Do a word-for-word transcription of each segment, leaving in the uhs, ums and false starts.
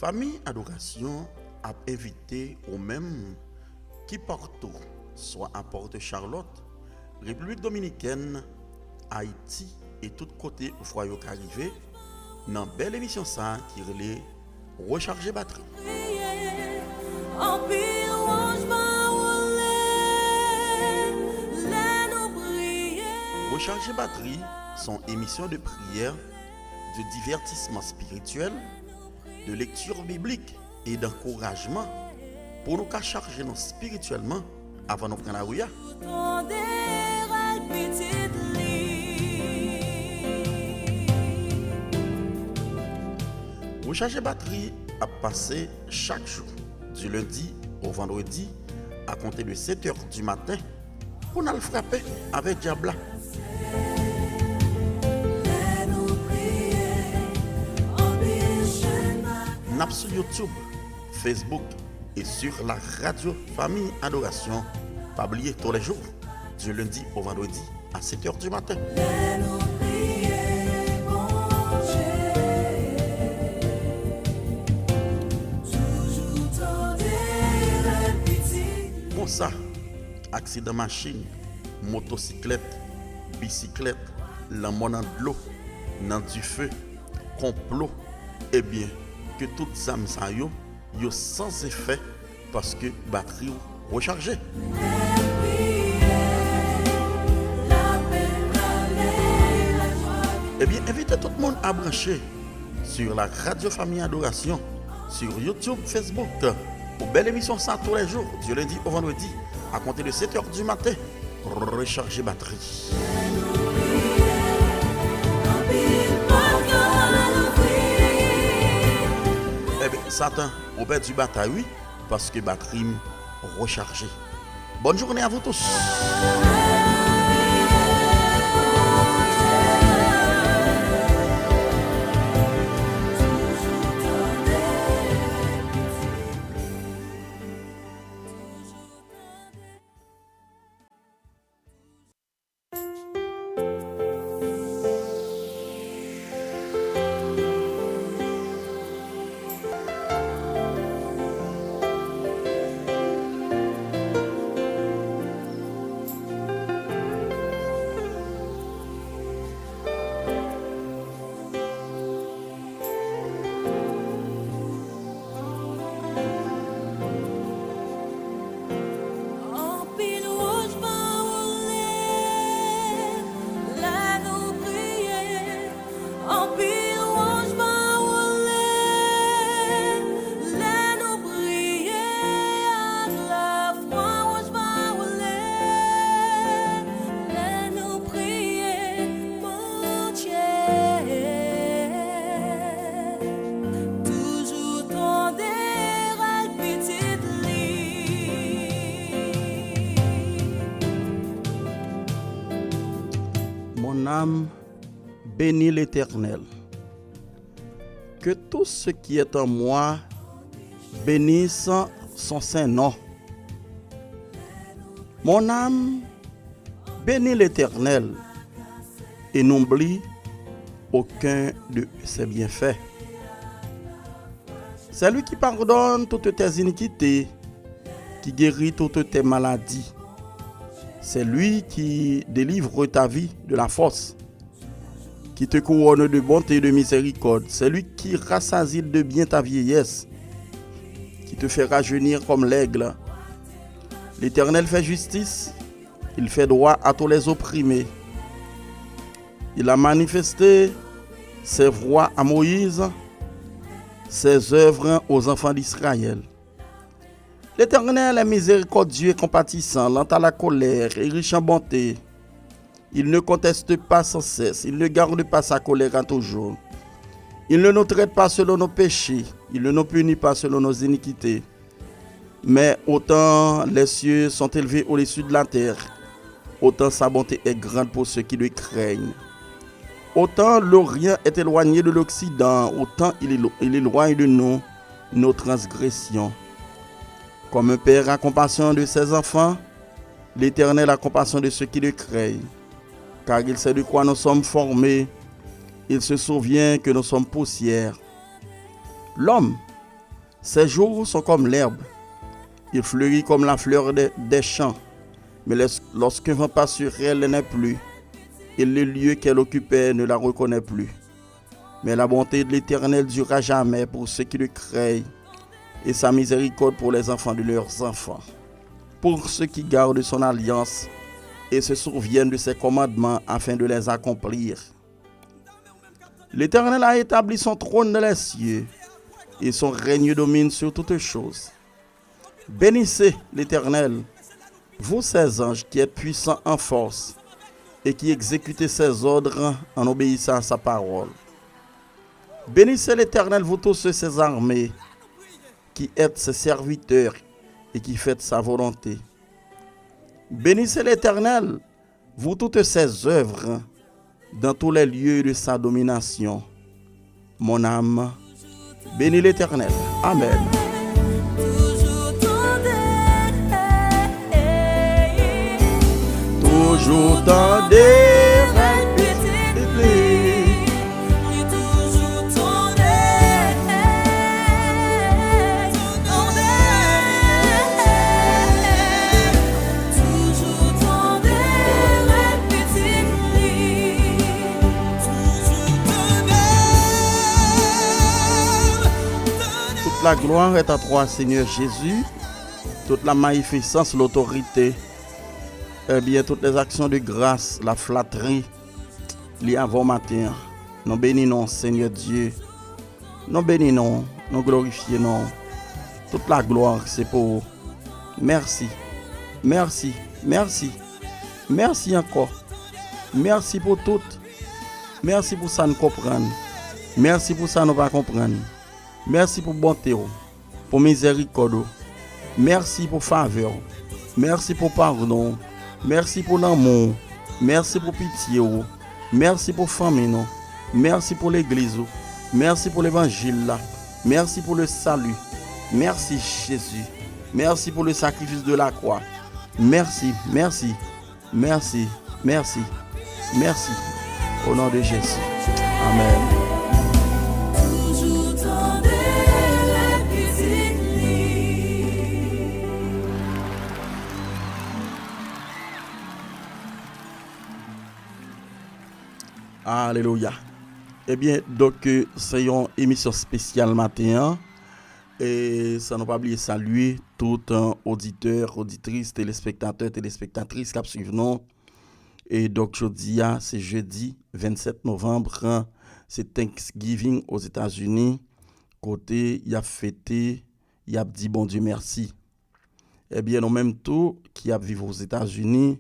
Fanmi Adorasyon ap envite ou menm ki pòt ou, swa a Pòt Charlòt, Repiblik Dominikèn, Ayiti e tout kote ou fwa yo ka rive, nan bèl emisyon sa a ki rele Rechaje Batri. Anpil wòch pa wole lè nou priye. Rechaje Batri, son émission de prière, de divertissement spirituel, de lecture biblique et d'encouragement pou nou ka chaje nou espirityèlman avan nou pran lari a. Tande rèl pitit li. Rechaje Batri ap pase chak jou, du lundi au vendredi, à compter de sept heures du matin, pou n al frape avèk dyab la. N ap sou YouTube, Facebook et sur la radio Famille Adoration. Pa bliye, tous les jours, du lundi au vendredi, à sept heures du matin. Konsa, aksidan machin, motosiklèt, bisiklèt, lanmò nan dlo, nan dife, konplo, ebyen, ke tout zam sa yo, yo san efè paske batri w rechaje. Ebyen, envite tout moun a branche sur la Radio Famille Adoration, sur YouTube, Facebook, pou bèl emisyon sa tous les jours, du lundi au vendredi, à compter de sept heures du matin. Rechaje batri. Ebyen, Satan, ou pèdi batay wi, paske batri m rechaje. Bonne journée à vous tous. Anpil wòch pa wole lè nou priye. Anpil wòch pa wole lè nou priye ak lafwa. Wòch pa wole lè nou priye Bondye. Toujou tande rèl pitit li. Mon âme, bénis l'Éternel. Que tout ce qui est en moi bénisse son saint nom. Mon âme, bénis l'Éternel et n'oublie aucun de ses bienfaits. C'est lui qui pardonne toutes tes iniquités, qui guérit toutes tes maladies. C'est lui qui délivre ta vie de la fosse, qui te couronne de bonté et de miséricorde. C'est lui qui rassasie de bien ta vieillesse, qui te fait rajeunir comme l'aigle. L'Éternel fait justice, il fait droit à tous les opprimés. Il a manifesté ses voies à Moïse, ses œuvres aux enfants d'Israël. L'Éternel est miséricordieux et compatissant, lent à la colère et riche en bonté. Il ne conteste pas sans cesse, il ne garde pas sa colère à toujours. Il ne nous traite pas selon nos péchés, il ne nous punit pas selon nos iniquités. Mais autant les cieux sont élevés au-dessus de la terre, autant sa bonté est grande pour ceux qui le craignent. Autant l'Orient est éloigné de l'Occident, autant il élo-, il éloigne de nous nos transgressions. Comme un père a compassion de ses enfants, l'Éternel a compassion de ceux qui le craignent, car il sait de quoi nous sommes formés, il se souvient que nous sommes poussière. L'homme, Ses jours sont comme l'herbe. Il fleurit comme la fleur des, des champs. Mais les- lorsqu'un vent passe sur elle, elle n'est plus. Et le lieu qu'elle occupait ne la reconnaît plus. Mais la bonté de l'Éternel dure à jamais pour ceux qui le craignent, et sa miséricorde pour les enfants de leurs enfants. Pour ceux qui gardent son alliance et se souviennent de ses commandements afin de les accomplir. L'Éternel a établi son trône dans les cieux, et son règne domine sur toutes choses. Bénissez l'Éternel, vous ses anges qui êtes puissants en force et qui exécutez ses ordres en obéissant à sa parole. Bénissez l'Éternel, vous tous ses armées, qui êtes ses serviteurs et qui faites sa volonté. Bénissez l'Éternel, vous toutes ses œuvres, dans tous les lieux de sa domination. Mon âme, bénis l'Éternel. Amen. Toujou tande rèl pitit li. Toute la gloire est à toi, Seigneur Jésus. Toute la magnificence, l'autorité, eh bien, toutes les actions de grâce, la flatterie, li avè w maten an. Nou beni non w, Senyè Dye. Nou beni non w, nou glorifye non w. Tout laglwa se pou ou. Mèsi, mèsi, mèsi, mèsi ankò. Mèsi pou tout. Mèsi pou sa n konprann. Mèsi pou sa nou pa konprann. Mèsi pou bonte w, pou mizèrikòd ou. Mèsi pou favè w. Mèsi pou padon w. Mèsi pou lanmou w. Mèsi pou pitye w. Mèsi pou fanmi nou. Mèsi pou legliz ou. Mèsi pou levanjil la. Mèsi pou le sali. Mèsi, Jezi. Mèsi pou le sakrifis de la kwa. Mèsi, mèsi. Mèsi, mèsi, mèsi. O non de Jezi. Amèn. Alelouya. Ebyen, donk, se yon emisyon espesyal maten an. E san nou pa bliye salye tout, eh, oditè, oditris, telespektatè, telespektatris k ap swiv nou. E donk, jodi a, se jedi vennsèt novanm, se Thanksgiving Ozetazini, kote y ap fete, y ap di Bondye mèsi. Ebyen, nou menm tou ki ap viv Ozetazini,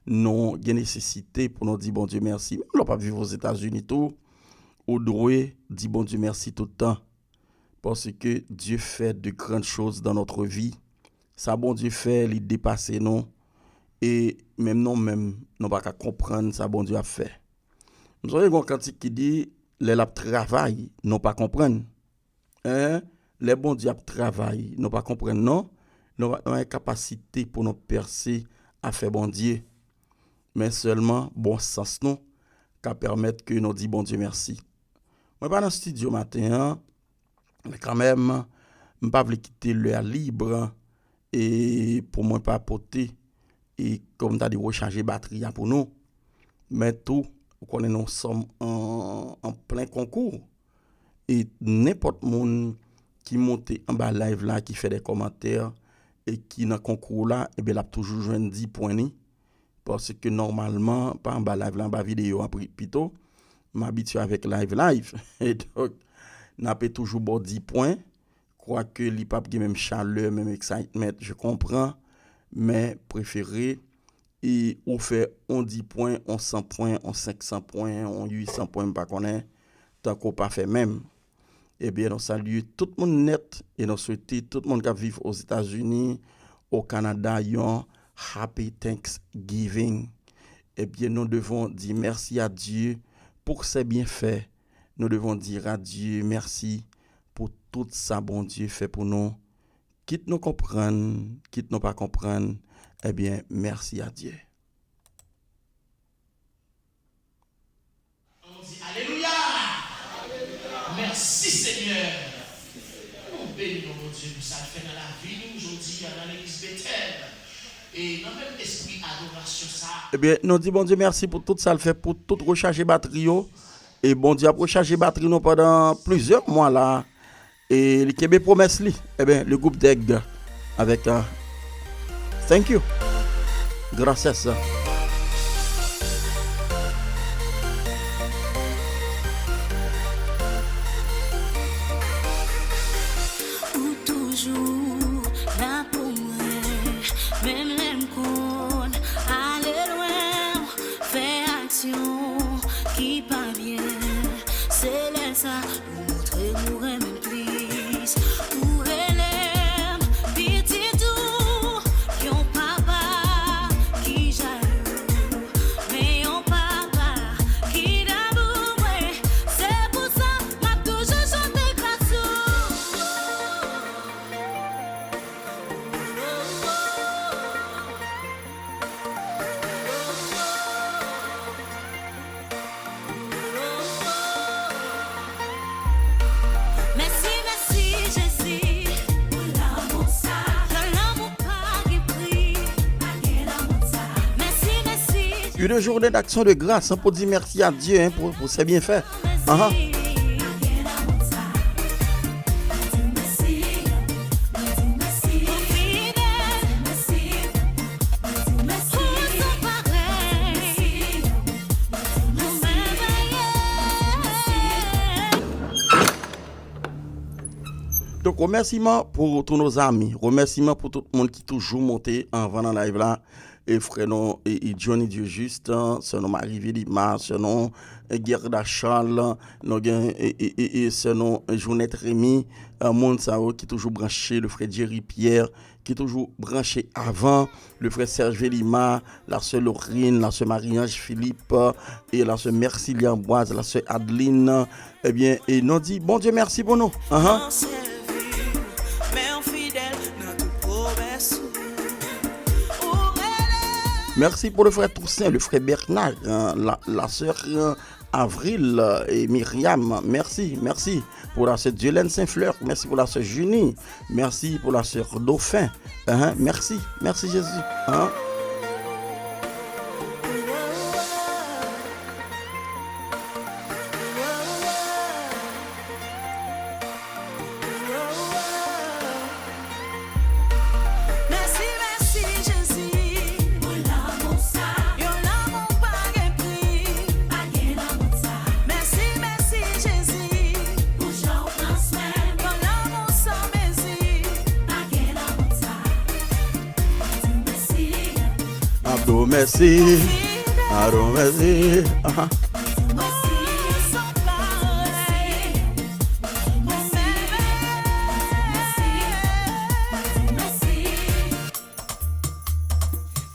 nou gen nesesite pou nou di Bondye mèsi. Menm lè w p ap viv Ozetazini tou, ou dwe di Bondye mèsi tout tan. Parce que Dieu fait de grandes choses dans notre vie. Sa Bondye fè, li depase nou. E menm nou menm, nou pa ka konprann sa Bondye ap fè. M sonje gen yon kantik ki di, lè l ap travay, nou pa konprann. Hein? Lè Bondye ap travay, nou pa konprann non. Nou pa gen kapasite pou nou pèse afè Bondye. Men sèlman bon sans nou ka pèmèt ke nou di Bondye mèsi. Mwen pa nan estidyo maten an, men kanmenm, m pa vle kite lè a lib, e pou mwen pa pote, e kòm ta di rechaje batri a pou nou. Men tou, ou konnen nou sòm an, an plen konkou. E nenpòt moun ki monte anba live la, ki fè de kòmantè, e ki nan konkou la, ebyen, l ap toujou jwenn dis pwen li. Paske nòmalman, pa anba live la, anba videyo a pri-, pito, m abitye avèk live, live. E donk, n ape toujou ba w dis pwen, kwake li p ap gen menm chalè, menm excitement, je comprends, men prefere, e ou fè on dis pwen, on san pwen, on senk san pwen, on uit san pwen, m pa konnen, tankou w pa fè menm. Ebyen, nou salye tout moun nèt e nou swete tout moun k ap viv Ozetazini, o Kanada, yon Happy Thanksgiving. Ebyen, nous devons dire merci à Dieu pour ses bienfaits. Nous devons dire à Dieu merci pou tout sa Bondye fè pou nou. Kit nou konprann, kit nou pa konprann, ebyen, mèsi a Dye. On dit Alléluia. Merci Seigneur. Nou beni non Bondye pou sa l fè nan lavi nou jodi a nan legliz Betèl. E nan menm espri adorasyon sa a. Ebyen, nou di Bondye mèsi pou tout sa l fè, pou tout rechaje batri yo. E Bondye ap rechaje batri nou pandan plizyè mwa la. E li kenbe pwomès li. Ebyen, le gwoup Dèg avèk, euh, Thank You. Gracias. Ou toujou la pou mwen, menm lè m konn ale lwen, w fè aksyon ki pa byen. Se lè sa ou montre m ou renmen m plis. Ou rele m pitit ou, yon papa ki jalou, men yon papa ki damou mwen. Se pou sa m ap toujou chante gras ou. Mèsi, mèsi, Jezi, pou lanmou sa. Yon lanmou pa gen pri. Pa gen lanmou sa. Mèsi, mèsi. Une journée d'action de grâce, hein, pour dire merci à Dieu, hein, pour, pour ses bienfaits. Ahan. Donk, remèsiman pou tous nos amis. Remèsiman pou tout moun ki toujou monte anvan nan live la. E frè nou, e, e Johnny Dieujuste, sè nou Marie Vilima, sè nou, e, Gerda Charles, nou gen, e, e, e, e sè nou Jounette Remy, e, moun sa yo ki toujou branche, le frè Jerry Pierre, ki toujou branche avan, le frè Serge Vilima, la sè Laurine, la sè Marie-Ange Philippe, e la sè Mercilia Amboise, la sè Adeline, Ebyen, e nou di Bondye mèsi pou nou. Ahan. Merci pour le frère Toussaint, le frère Bernard, euh, la, la sœur, euh, Avril, euh, et Myriam. Merci, merci pour la sœur Diolaine Saint-Fleur. Merci pour la sœur Junie. Merci pour la sœur Dauphin. Ahan, merci, merci Jésus. Ahan. Mèsi, mèsi, Jezi, pou lanmou sa. Yon lanmou pa gen pri. Pa gen lanmou sa. Mèsi, mèsi, Jezi, pou jan w pran swen m. Yon lanmou san mezi. Pa gen lanmou sa. Mwen di w mèsi. Ado mèsi. Ado mèsi. Aha.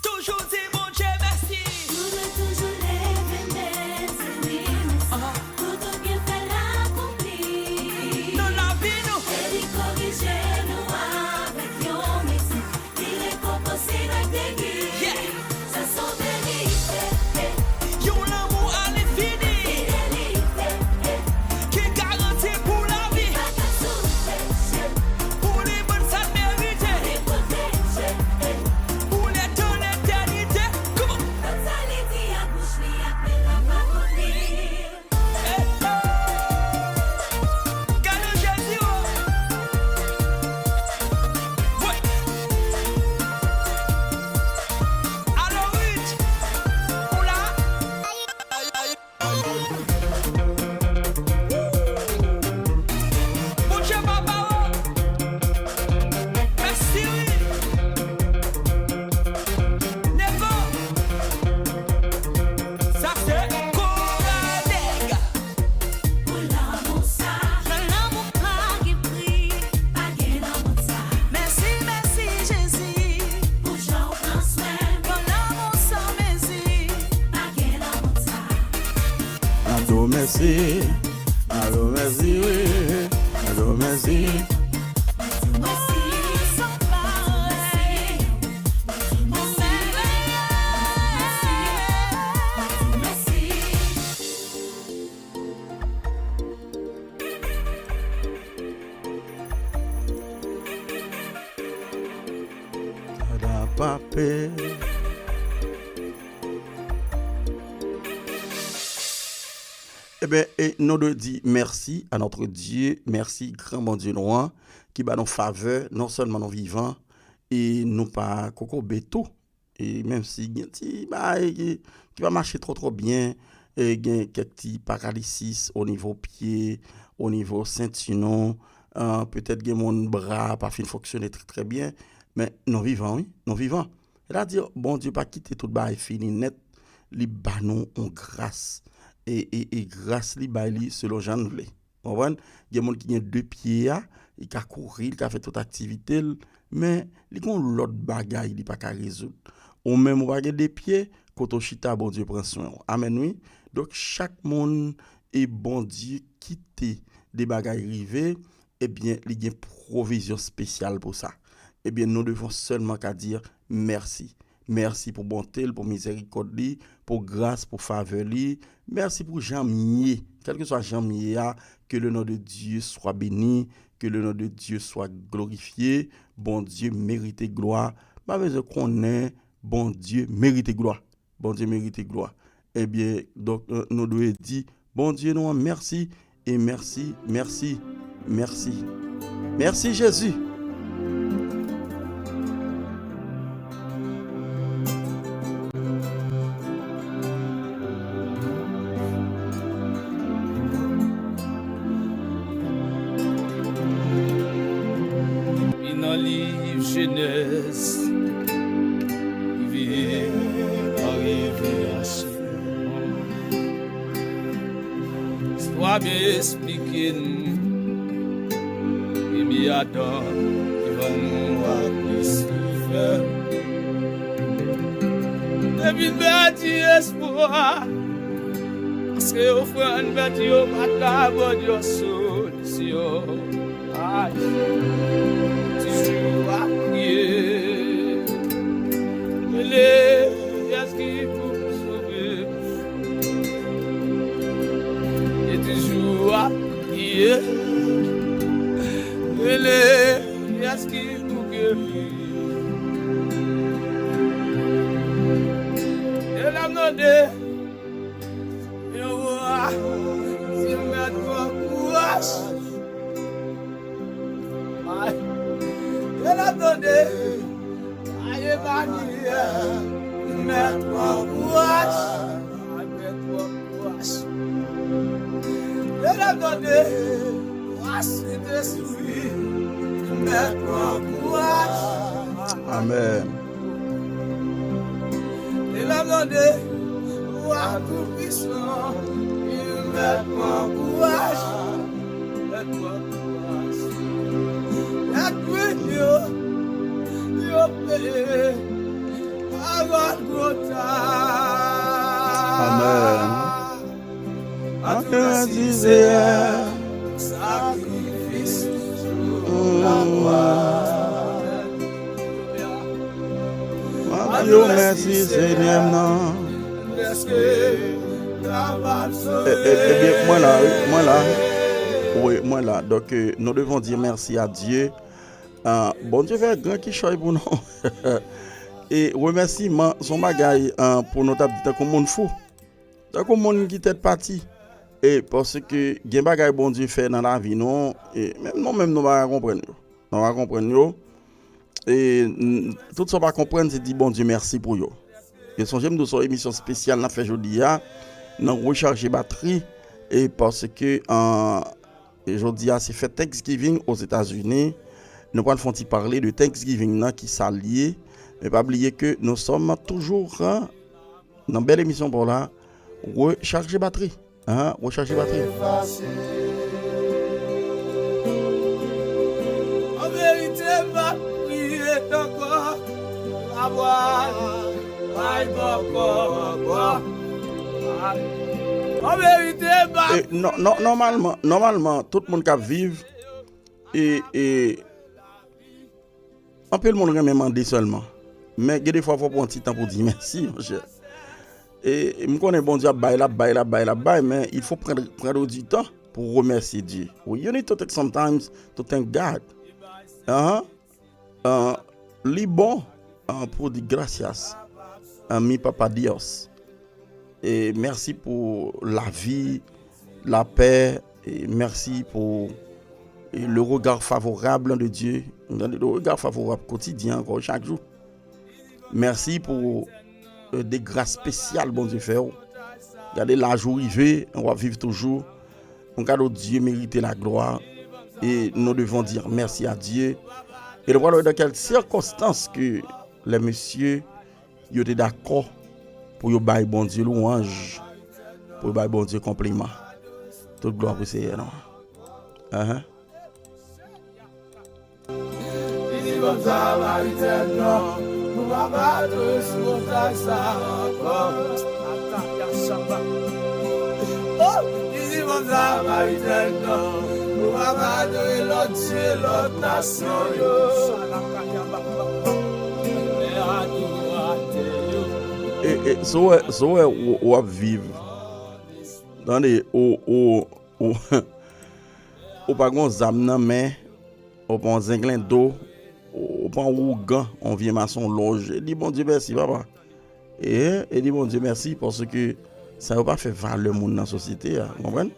Toujou di Bondye mèsi. Pou mwen toujou leve men, di li mèsi. Aha. Pou tout byenfè l akonpli nan lavi nou. E li korije nou avèk yon mizik. Li rekonpanse n ak degi. Yeah. Se son verite, eh. Yon lanmou alenfini. Fidelite, eh. Ki garanti pou lavi. Li pa ka sou peche. Pou li ban n sa n merite. Li pwoteje, eh. Pou letan letènite. Come on. Tout sa li di ak bouch li, apèl la pa pou li. Gade Jezi, oh. Wi. Alò, Ruth, ou la? Bondye papa, oh. Mèsi, wi. Nevo. Sa se Koral Dèg. Pou lanmou sa. Yon lanmou pa gen pri. Pa gen lanmou sa. Mèsi, mèsi, Jezi. Pou jan w pran swen m. Yon lanmou san mezi. Pa gen lanmou sa. Ado mèsi. Ado mèsi, wi. Ado mèsi. pa pè. Ebyen, e nou dwe di mèsi a notre Dieu, mèsi gran Bondye nou an, ki ba nou favè, non sèlman nou vivan, e nou pa kokobe tou. E menm si gen ti bagay ki, ki pa mache twò twò byen, e gen kèk ti paralisis o nivo pye, o nivo senti nou, ah, petèt gen moun bra pa fin fonksyone trè trè byen, men nou vivan, wi, nou vivan. Sètadi, Bondye pa kite tout bagay fini nèt, li ba nou yon gras. E, e, e gras li bay li selon jan l vle. Konprann? Gen moun ki gen de pye a, li ka kouri, li ka fè tout aktivite l, men li gen yon lòt bagay li pa ka rezoud. Ou menm ou pa gen de pye, kote w chita, Bondye pran swen w. Amèn, wi. Donk, chak moun e Bondye kite de bagay rive, ebyen, li gen pwovizyon espesyal pou sa. Ebyen, nous devons seulement ka dire mèsi. Mèsi pou bonte l, pou mizèrikòd li, pou gras, pou favè li. Mèsi pou jan m ye. Kèlkeswa jan m ye a, que le nom de Dieu soit béni, que le nom de Dieu soit glorifié. Bondye merite glwa. M pa bezwen konnen Bondye merite glwa. Bondye merite glwa. Ebyen, donk, euh, nou dwe di Bondye nou an mèsi e mèsi, mèsi, mèsi. Mèsi, Jezi. Depi nan liv Jenèz, rive nan Revelasyon. Istwa byen esplike n, premye Adan, ki vann nou ak Lisifè. Te vin pèdi espwa, paske ofrann bèt yo pa t ka abòde yon solisyon. Ay, toujou ap priye. Rele, kiyès ki pou sove? E toujou ap priye. Rele, kiyès ki pou geri? E l ap mande, yon wa, di mèt pran kouraj. Ay, e l ap tande, ay, Emanyèl, mèt pran kouraj. Ay, mèt pran kouraj. E l ap tande, wa Sentespri, mèt pran kouraj. Amèn. E l ap tande, wa Toupisan, mèt pran kouraj. Mèt pran kouraj. Lèt pwen yo, yo peye pa Gòlgota. Amèn. Atrè Dizeyè, sakrifis sou lakwa. M ap di w mèsi, Senyè m nan. Dèske kapab sove. E, e, ebyen, mwen la, wi, mwen la. Wi, mwen la. Donk, euh, nous devons dire merci à Dieu. Ah, Bondye fè gran kichòy pou nou. E remèsiman, se yon bagay, ah, pou nou t ap di tankou moun fou. Tankou moun ki tèt pati. E paske gen bagay Bondye fè nan lavi nou, e menm nou menm nou pa ka konprann yo. Nou pa konprann yo. E n- tout sa w pa konprann, se di Bondye mèsi pou yo. E sonje m di w se yon emisyon espesyal n ap fè jodi a, nan rechaje batri, e paske, an, e jodi a se fèt Thanksgiving Ozetazini. Nou pral fè yon ti pale de Thanksgiving nan, ki sa l ye. Men pa bliye ke nous sommes toujours, an, nan bèl emisyon pa w la, rechaje batri. An, rechaje batri. An verite, m ap priye ankò. Lavwa, ay, ankò, ankò. An verite, m ap E, nò- nò- nòmalman, nòmalman, tout moun k ap viv, e, e, anpil moun renmen mande sèlman. Men gen de fwa fò w pran ti tan pou w di mèsi, monchè. E m konnen Bondye ap bay, l ap bay, l ap bay, l ap bay, men il faut prendre, prendre du temps pour remercier Dieu. We, you need to take some time to thank God. Ahan. Ah, li bon. ah, pou di gracias a mi papá Dios. E mèsi pou lavi, lapè, e mèsi pou, e le regard favorable de Dieu. Gade, le regard favorable kotidyen ankò chak jou. Mèsi pou, e, de gras espesyal Bondye fè w. Gade laj ou rive, w ap viv toujou. Un cadeau, Dieu mérite la gloire. Et nous devons dire merci à Dieu. E nou pral wè dans quelles circonstances que les messieurs yo te dakò pou yo bay Bondye lwanj, pou yo bay Bondye konpliman. Tout glwa pou Seyè nou an. Ahan. Li di bann Samaritèn nan, nou pa ka adore sou montay sa a ankò. Oh, li di bann Samaritèn nan, nou pa ka adore lòt dye, lòt nasyon yo. E, e, so wè, so wè, w, w ap viv. Tande, ou, ou, ou, ou pa gon zam nan men, ou pa yon zenglendo, ou pa yon wougan, yon vye masonlòj. E di Bondye mèsi, papa. E, e di Bondye mèsi, paske sa yo pa fè valè moun nan sosyete a, w konprann?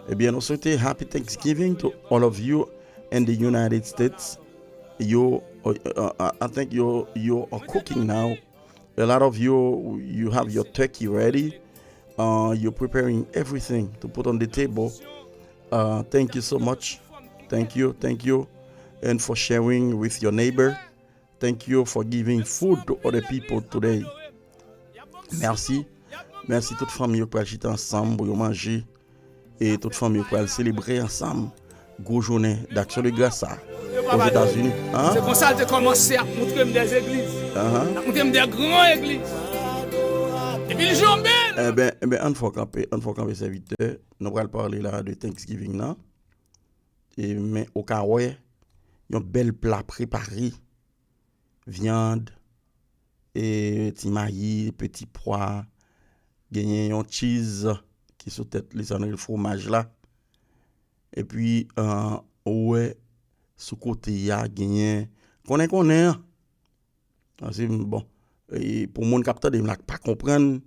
Ebyen, nou swete Happy Thanksgiving to all of you in the United States. You, uh, uh, I think you, you are cooking now. A lot of you, you have your turkey ready. Uh, you're preparing everything to put on the table. Uh, thank you so much. Thank you, thank you. And for sharing with your neighbor. Thank you for giving food to other people today. Mèsi. Mèsi tout fanmi yo k pral chita ansanm pou yo manje. E tout fanmi yo pral selebre ansanm gwo jounen d'action de grâce sa Ozetazini. Hein? Se konsa l te kòmanse ap montre m de egliz. Ahan. L ap montre m de gran egliz. Epi l janbe l. Eben, eben, ann fè w kanpe, ann fè w kanpe, sèvitè. Nou pral pale la de Thanksgiving nan. E, men ou ka wè yon bèl pla prepare. Vyann, e, ti mayi, peti pwa, genyen yon cheese ki sou tèt li, sa nou rele fwomaj la. Epi, ah, ou wè sou kote a genyen konnen konnen an. Paske, bon, e pou moun k ap tande m la k pa konprann,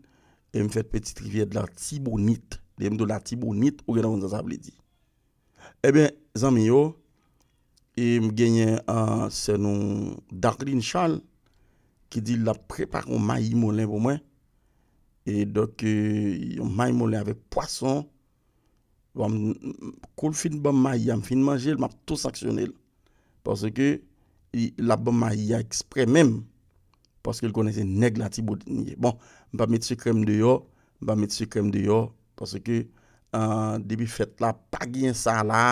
e m fèt Petite Rivière de l'Artibonite. Lè m di w Latibonit, ou genlè konn sa sa vle di. Ebyen, zanmi yo, e m genyen, ah, sè nou Darline Charles ki di l ap prepare yon mayi molen pou mwen. E donk, e, yon mayi molen avèk pwason. Bon, m, m, kou l fin ban m mayi a, m fin manje l, m ap tou sanksyone l. Paske li, l ap ban m mayi a eksprè menm. Paske l konnen se nèg Latibonit m ye. Bon, m pa met sekrè m deyò, m pa met sekrè m deyò, paske, ah, depi fèt la, pa gen sa la,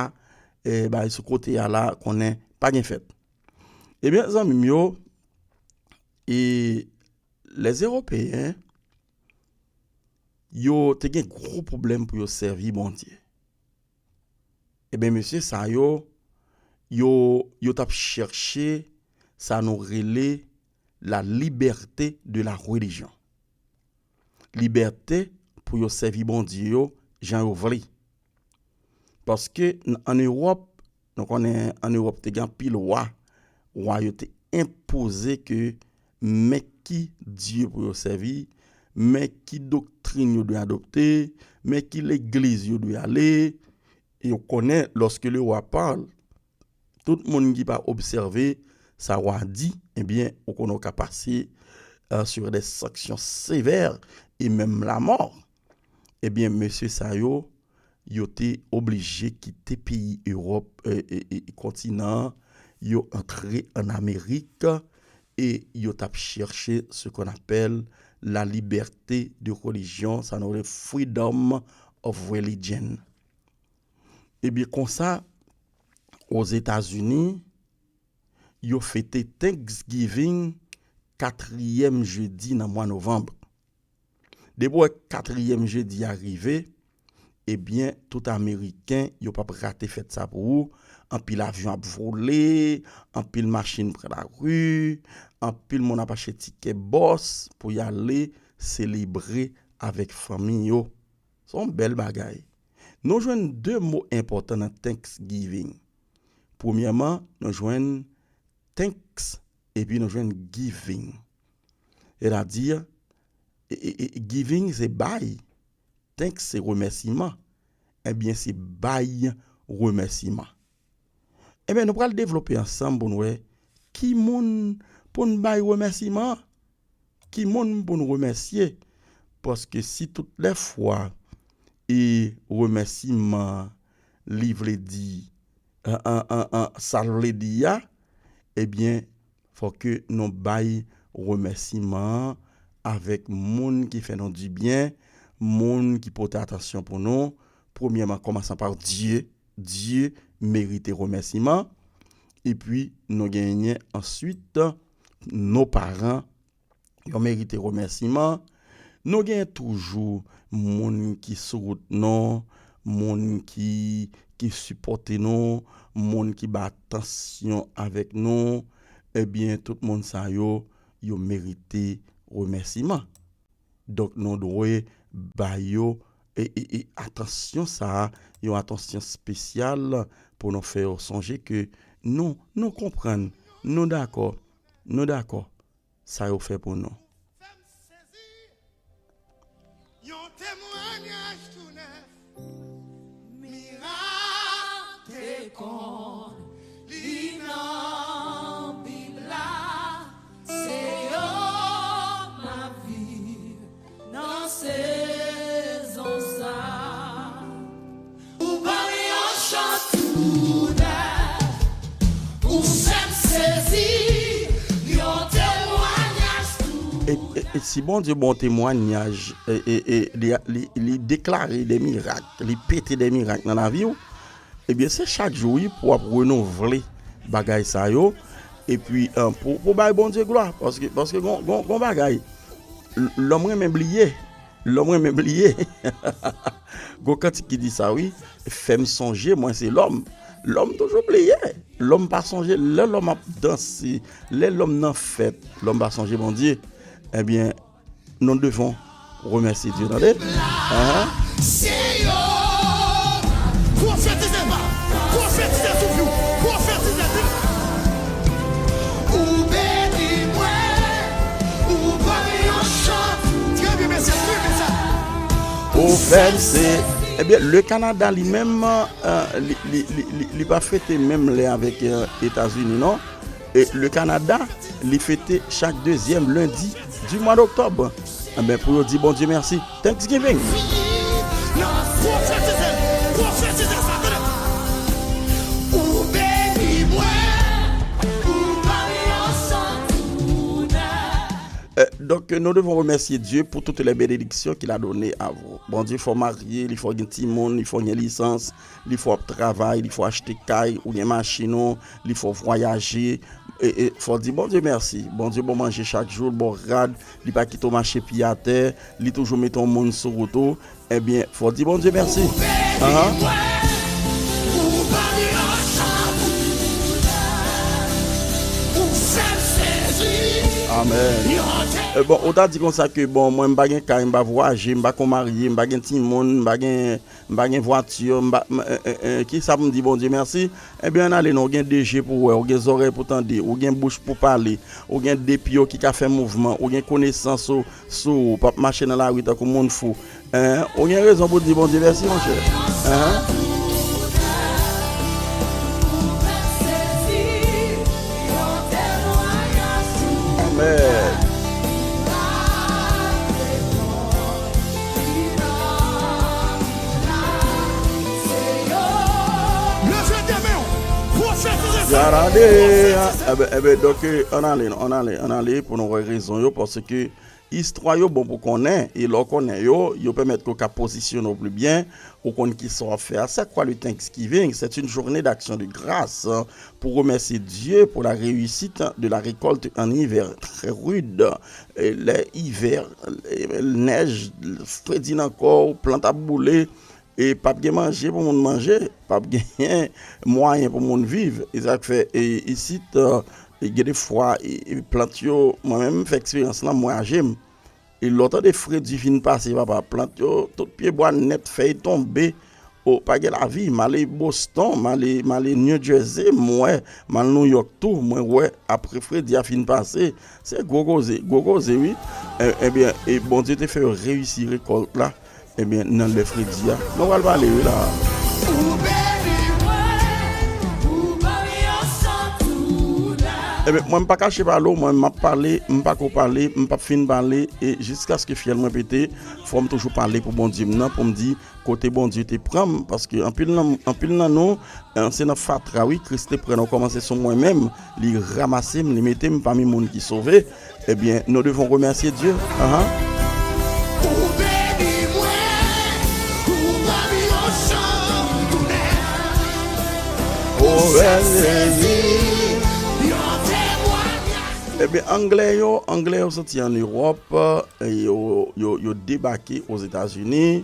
e, bay sou kote a la, konnen pa gen fèt. Ebyen, zanmi m yo, e, lèzewopeyen, yo te gen gwo pwoblèm pou yo sèvi Bondye. Ebyen, mesye sa yo, yo, yo t ap chèche sa nou rele la liberté de la religion. Libète pou yo sèvi Bondye yo jan yo vle. Paske n, ann Ewòp, nou konnen ann Ewòp te gen anpil wa. Wa yo te enpoze ke men ki dye pou yo sèvi, men ki doktrin yo dwe adopte, men ki legliz yo dwe ale. E ou konnen, lorsque le roi parle, tout moun ki pa obsève sa wa di, ebyen, ou konnen ou ka pase, euh, sur des sanctions sévères et même la mort. Ebyen, mesye sa yo, yo te oblije kite peyi Ewòp, e, e, e, kontinan an, yo antre ann Amerik, e yo t ap chèche ce qu'on appelle la liberté de religion, sa nou rele freedom of religion. Ebyen, konsa, Ozetazini, yo fete Thanksgiving katriyèm jedi nan mwa novanm. Depi w wè katriyèm jedi a rive, ebyen, tout Ameriken, yo p ap rate fèt sa pou ou. Anpil avyon ap vole, anpil machin pran lari, anpil moun ap achte tikè bòs pou y ale selebre avèk fanmi yo. Se yon bèl bagay. Nou jwenn de mo enpòtan nan Thanksgiving. Premyèman, nou jwenn thanks Epi nou jwenn giving. Sètadi, e, e, e, giving se bay, thanks se remèsiman, ebyen se bay remèsiman. Ebyen nou pral devlope ansanm pou n wè ki moun pou n bay remèsiman an, ki moun pou n remèsye. Paske si tout lè fwa e remèsiman li vle di an, an, an, an, sa l vle di a, ebyen, fò ke nou bay remèsiman an avèk moun ki fè nou dibyen, moun ki pote atansyon pou nou. Premyèman, kòmansan pa Dye. Dye merite remèsiman. Epi, nou genyen answit nos parents, yo merite remèsiman. Nou gen toujou moun ki sou wout nou, moun ki, ki sipòte nou, moun ki ba tansyon avèk nou. Ebyen, tout moun sa yo, yo merite remèsiman. Donk, nou dwe ba yo e, e, e atansyon sa a, yon atansyon espesyal pou nou fè yo sonje ke nou, nou konprann, nou dakò, nou dakò. Sa yo fè pou nou. Yon temwayaj tou nèf. Mirak te konn li nan Bib la, se yo m ap viv nan sezon sa. Ou ban m yon chan tou nèf. Ou fè m sezi. Yon temwayaj tou nèf. E, e, e si Bondye ba w temwayaj, e, e, e, li, li, li deklare de mirak, li pete de mirak nan lavi w, ebyen, se chak jou, wi, pou w ap renouvle bagay sa yo. Epi, e, pou, pou bay Bondye glwa, paske, paske gon, gon, gon bagay, l-, lòm renmen bliye. Lòm renmen bliye. Gon kantik ki di sa, wi. Fè m sonje, mwen se lòm. Lòm toujou bliye. Lòm pa sonje lè lòm ap danse, lè lòm nan fèt, lòm pa sonje Bondye. Ebyen, nous devons remercier Dieu, tande. Ahan. Se yo. Pwofetize pa. Pwofetize sou fi w. Pwofetize. Ou beni mwen. Ou ban m yon chan. Trè byen, mesye. Trè byen sa. Ou fè m se. Ebyen, le Canada li menm, e, li, li, li, li, li pa fete menm lè avèk, e, Etazini, non. E le Canada, li fete chak dezyèm lendi di mwa doktòb. Enben, pou yo di Bondye mèsi. Thanksgiving. Pwofetize, pwofetize sa, tande. Ou beni mwen, ou ban m yon chan tou nèf. E, donk, nous devons remercier Dieu pour toutes les bénédictions qu'il a données à vous. Bondye fè w marye, li fè w gen timoun, li fè w gen lisans, li fè w ap travay, li fè w achte kay, ou gen machin ou, li fè w vwayaje. E, e, fò w di Bondye mèsi. Bondye ba w manje chak jou, l ba w rad, li pa kite w mache pye atè, li toujou mete yon moun sou wout ou. Ebyen, fò w di Bondye mèsi. Ahan. Amèn. E, bon, ou ta di konsa ke, bon, mwen, m pa gen kay, m pa vwayaje, m pa ko marye, m pa gen timoun, m pa gen M pa gen vwati, m pa, m, e, e, e, kisa pou m di Bondye mèsi? Ebyen, ann ale non, ou gen de je pou wè, ou gen zòrèy pou tande, ou gen bouch pou pale, ou gen de pye w ki ka fè mouvman, ou gen konesans ou, sou ou, p ap mache nan lari tankou moun fou. Hein? Ou gen rezon pou di Bondye mèsi, monchè. Hein? Amèn. Leve de men w. Pwofetize sa. Garande, pwofetize sa. Eben, eben, donk, ann ale, ann ale, ann ale pou nou wè rezon yo, paske istwa yo bon pou konnen, e lè w konnen yo, yo pèmèt ke w ka pozisyone w pli byen, ou konn kisa w ap fè a. C'est quoi le Thanksgiving? C'est une journée d'action de grâce, hein, pour remercier Dieu pour la réussite de la récolte en hiver très rude. E lè ivè, e nèj, fredi nan kò w, plant ap boule, e p ap gen manje pou moun manje, p ap gen mwayen pou moun viv. E sa k fè, e, isit, e, gen de fwa, e, e, plant yo, mwen menm, m fè eksperyans lan, m wè a je m. E lè w tande fredi fin pase, papa, plant yo, tout pyebwa nèt, fèy tonbe, O, pa gen lavi, m ale Boston, m ale, m ale New Jersey, m wè, m al New York tou, mwen wè, apre fredi a fin pase, se gwo koze, gwo koze, wi. E, ebyen, e Bondye te fè yo reyisi rekòlt la, ebyen, nan lè fredi a. Nou pral pale, wi, la. Ebyen, mwen, m pa kache pale w, mwen, m ap pale, m pa ko pale, m p ap fin pale, e jiskaske fyèl mwen pete, fò m toujou pale pou Bondye m nan, pou m di, kote Bondye te pran m, paske anpil nan, anpil nan nou, eh, se nan fatra, wi, Kris te pran nou, kòmanse sou mwen menm, li ranmase m, li mete m pami moun ki sove. Ebyen, nous devons remercier Dieu. Ahan. Ou beni mwen, ou ban m yon chan kounè. Ou beni yon temwanyaj. Ebyen, anglè yo, anglè yo soti ann Ewòp, e yo, yo, yo debake Ozetazini.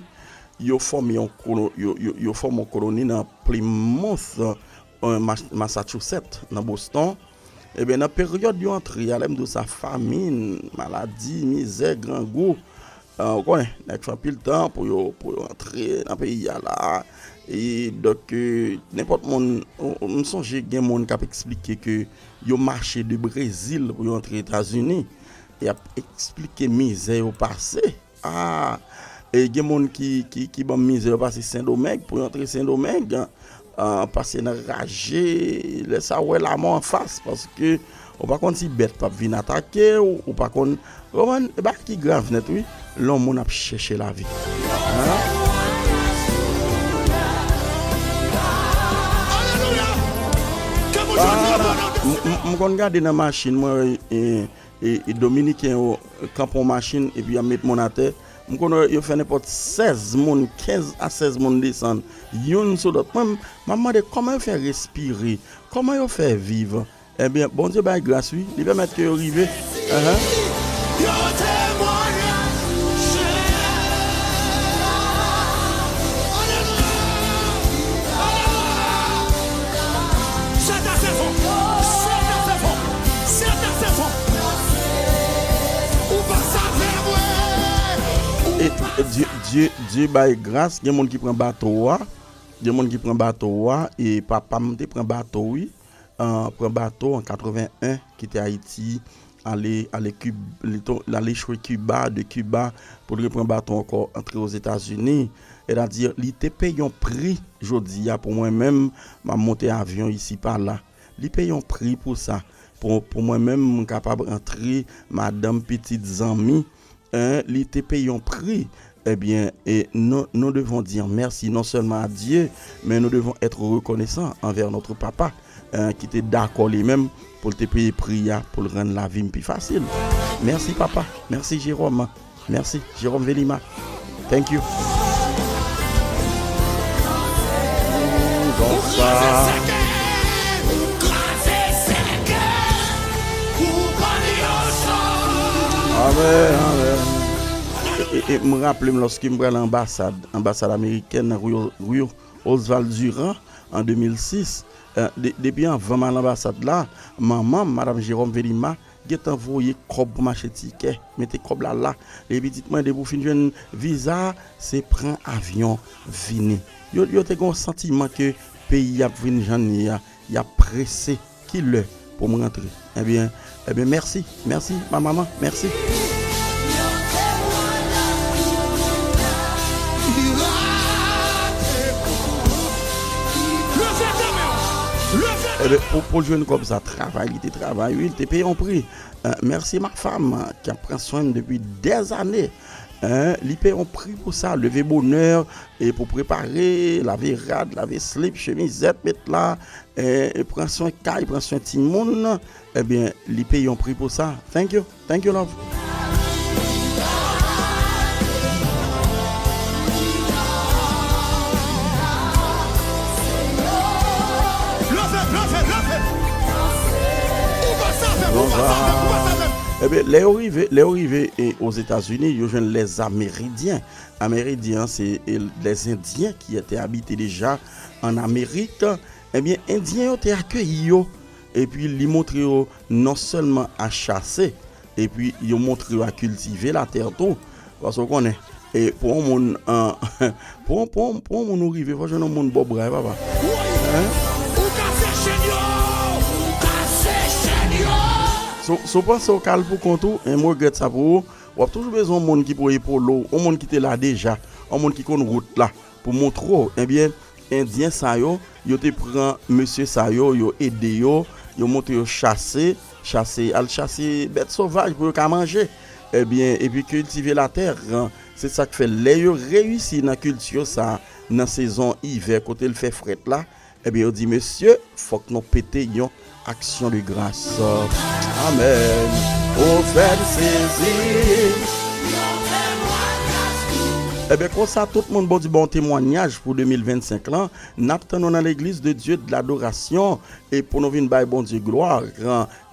Yo fòme yon kolo-, yo, yo, yo fòme yon koloni nan Plymouth, eh, Mas-, Massachusetts, nan Boston. Ebyen, nan peryòd yo antre a, lè m di w sa, famin, maladi, mizè, grangou, eh, ou konnen, nèg fè anpil tan pou yo, pou yo antre nan peyi a la. E donk, eh, nenpòt moun, ou, ou, m sonje gen moun k ap eksplike ke yo mache de Brezil pou yo antre Etazini. Y ap eksplike mizè yo pase. Ah, e gen moun ki, ki, ki ban m mizè yo pase Sendomeng, pou yo antre Sendomeng, ah, pase nan raje, lè sa w wè lamò anfas, paske ou pa konn si bèt p ap vin atake w, ou pa konn, ou konprann, e bagay ki grav nèt, wi, lè yon moun ap chèche lavi. Hein? Ah, m, m, m konn gade nan machin mwen, e, e, e Dominiken yo kanpe yon machin epi y ap met moun atè. M konn wè yo fè nenpòt sèz moun, kenz a sèz moun desann, youn sou lòt. Mwen, m ap mande kòman yo fè respire, kòman yo fè viv. Ebyen, Bondye bay gras, wi, li pèmèt ke yo rive. Ahan. Alelouya! Alelouya! Alelouya! Sèt a sèt fon! Sèt a sèt fon! Sèt a sèt fon! Ou pa save mwen! E, e, Dye, Dye, Dye bay gras, gen moun ki pran bato a, gen moun ki pran bato a, e papa m te pran bato, wi, ah, pran bato an katreven en, kite Ayiti, ale, ale Kib-, li to-, l ale echwe Kiba, de Kiba, pou l repran bato ankò, antre Ozetazini. Sètadi, li te peye yon pri jodi a pou mwen menm, m ap monte avyon isi pa la. Li peye yon pri pou sa. Pou, pou mwen menm, m kapab antre, madanm, pitit, zanmi, hein, li te peye yon pri. Ebyen, e nou, nous devons dire merci non seulement à Dieu, mais nous devons être reconnaissants envers notre papa, hein, ki te dakò li menm pou l te peye pri a, pou l rann lavi m pi fasil. Mèsi, papa. Mèsi, Jérôme. Mèsi, Jérôme Velima. Thank you. Donk sa. Amèn, amèn. E, e, e, m raple m lòske m pral anbasad, anbasad amerikèn nan Rio, Rio Oswald Durand an de mil sis. Eh, de-, depi anvan m al anbasad la, manman m, Madam Jérôme Velima, gentan voye kòb pou m achte tikè, mete kòb la la. Epi pitit mwen, depi w fin jwenn viza, se pran avyon vini. Yo, yo te gen yon santiman ke peyi ap vin jan l ye a, y ap prese. Ki lè pou m rantre? Ebyen, ebyen, mèsi, mèsi, ma maman, mèsi. Ebyen, pou, pou l jwenn kòb sa, travay, li te travay, wi, li te peye yon pri. Eh, mèsi ma fam ki ap pran swen m depi dèzane. Eh, li peye yon pri pou sa, leve bonè, e pou prepare, lave rad, lave slip, chemizèt, met la, eh, e pran swen kay, pran swen timoun. Ebyen, li peye yon pri pou sa. Thank you. Thank you, love. Leve, leve, leve. Ou pa save, ou pa save, ou pa save. Ebyen, lè yo rive, lè yo rive, e, Ozetazini, yo jwenn lèzameridyen. Ameridyen, se, e, lèzendyen ki te abite deja an Amerik. Ebyen, Endyen yo te akeyi yo. Epi li montre yo non sèlman a chase, epi yo montre yo a kiltive latè tou. Paske w konnen, E pou yon moun, an, pou, yon- pou, yon- pou yon moun ou rive, fò jwenn yon moun bò bra, papa. Hein? Ou kase chèn yo! Ou kase chèn yo! So, so panse w kal pou kont ou, e m regrèt sa pou ou. W ap toujou bezwen yon moun ki pou epole w, yon moun ki te la deja, yon moun ki konn wout la, pou montre w. Ebyen, Endyen sa yo, yo te pran mesye sa yo, yo ede yo, yo montre yo chase, chase, al chase bèt sovaj pou yo ka manje. Ebyen, epi kiltive latè, se sa k fè lè yo reyisi nan kilti sa, nan sezon ivè kote l fè frèt la, ebyen, yo di, mesye, fòk nou pete yon aksyon de gras. Amèn. Ou fè m sezi. Ebyen, konsa, tout moun bon di bon temwanyaj pou de mil vennsenk lan. N ap tann nou nan Legliz de Dye de ladorasyon e pou nou vin bay Bondye glwa.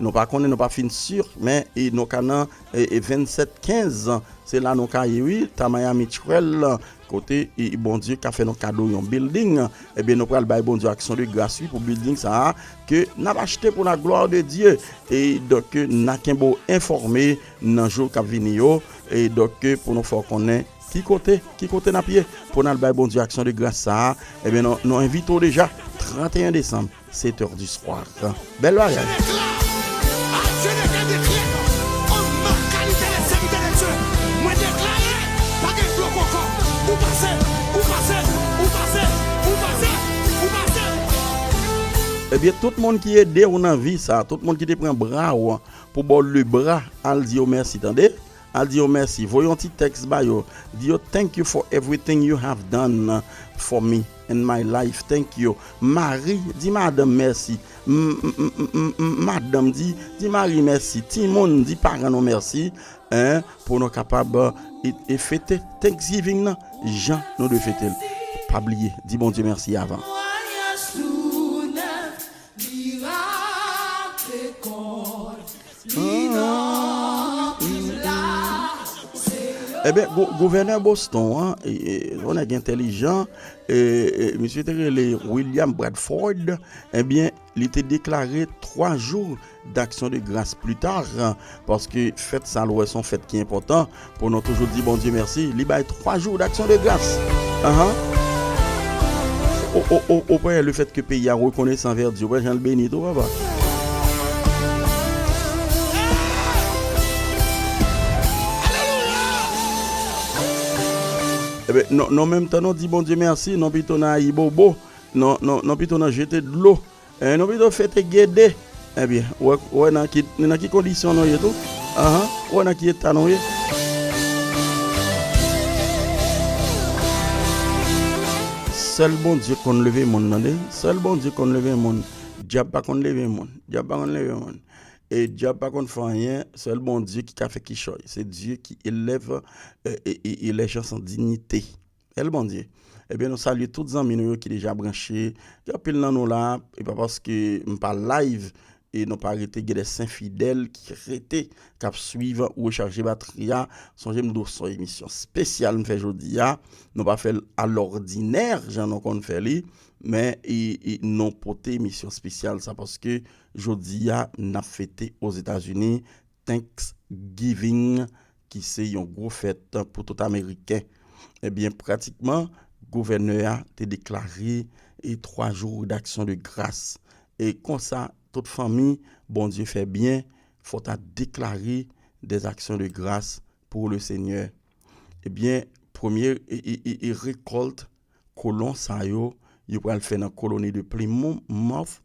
Nou pa konnen, nou pa fin si, men e nou ka nan e, e vennsèt kenz. Se la nou ka ye, wi, ta Miami Trail, kote e, Bondye ka fè nou kado yon building. Ebyen, nou pral bay Bondye aksyon de gras, wi, pou building sa a, ke n ap achte pou la glwa de Dye. E donk, n a kenbe w enfòme nan jou k ap vini yo. E donk, pou nou fè w konnen ki kote, ki kote n ap ye, pou n al bay Bondye aksyon de gras sa a. Ebyen, nou, nou envite w deja, trannteyen desanm, sept heures du soir. Bèl bagay. Je déclare, ah, je déclare, déclare, en ma qualité de serviteur de Dieu, mwen deklare, pa gen blòk ankò. Ou pase, ou pase, ou pase, ou pase, ou pase. Ebyen, tout moun ki ede w nan vi sa, tout moun ki te pran bra w pou ba w lebra, al di yo mèsi, tande. Al di yo mèsi. Voye yon ti tèks ba yo. Di yo, "Thank you for everything you have done for me in my life. Thank you." Mari, di madanm mèsi. M- m- m- m- m- Madanm, di, di mari mèsi. Timoun, di paran nou mèsi. Hein, pou nou kapab e, e fete Thanksgiving nan, jan nou dwe fete l. Pa bliye, di Bondye mèsi avan. Ebyen, gou- gouvènè Boston an, e, e, yon nèg entèlijan, e, e, misye te rele William Bradford, ebyen, li te deklare twa jou d'action de grâce plus tard, paske fèt sa l wè se yon fèt ki enpòtan, pou nou toujou di Bondye mèsi, li bay twa jou d'action de grâce. Ahan. O, o, o, o, prè, le fèt ke peyi a rekonesan anvè Dye, prè, jan l beni tou, papa. Ebyen, non, non, menm tan nou di Bondye mèsi, non pito nan ayibobo, non, non, non pito nan jete dlo. Eh, nou pito fete gede. Ebyen, ou wè, ou wè nan ki, nan ki kondisyon nou ye tou? Ahan, ou wè nan ki eta nou ye? Sèl Bondye konn leve moun, tande. Sèl Bondye konn leve moun. Dyab pa konn leve moun. Dyab pa konn leve moun. E dyab pa konn fè anyen. Sèl Bondye ki ka fè kichòy. Se Dieu qui élève, euh, et, et, et les gens en dignité. Bèl Bondye. Ebyen, nou salye tout zanmi nou yo ki deja branche. Gen anpil nan nou la, e pa paske m pa live, e nou pa rete, gen de sen fidèl ki rete, k ap swiv ou rechaje batri a. Sonje m di w se yon emisyon espesyal m fè jodi a. Nou pa fè l alòdinè, jan nou konn fè li, men e, e nou pote emisyon espesyal sa paske jodi a, n ap fete Ozetazini Thanksgiving, ki se yon gwo fèt pou tout Ameriken. Ebyen, pratikman, gouvènè a te deklare e twa jou d'action de grâce. E konsa, tout fanmi, Bondye fè byen, fò ta deklare des actions de grâce pour le Seigneur. Ebyen, premye e, e, e, e rekòlt kolon sa yo, yo pral fè nan koloni de Plymouth,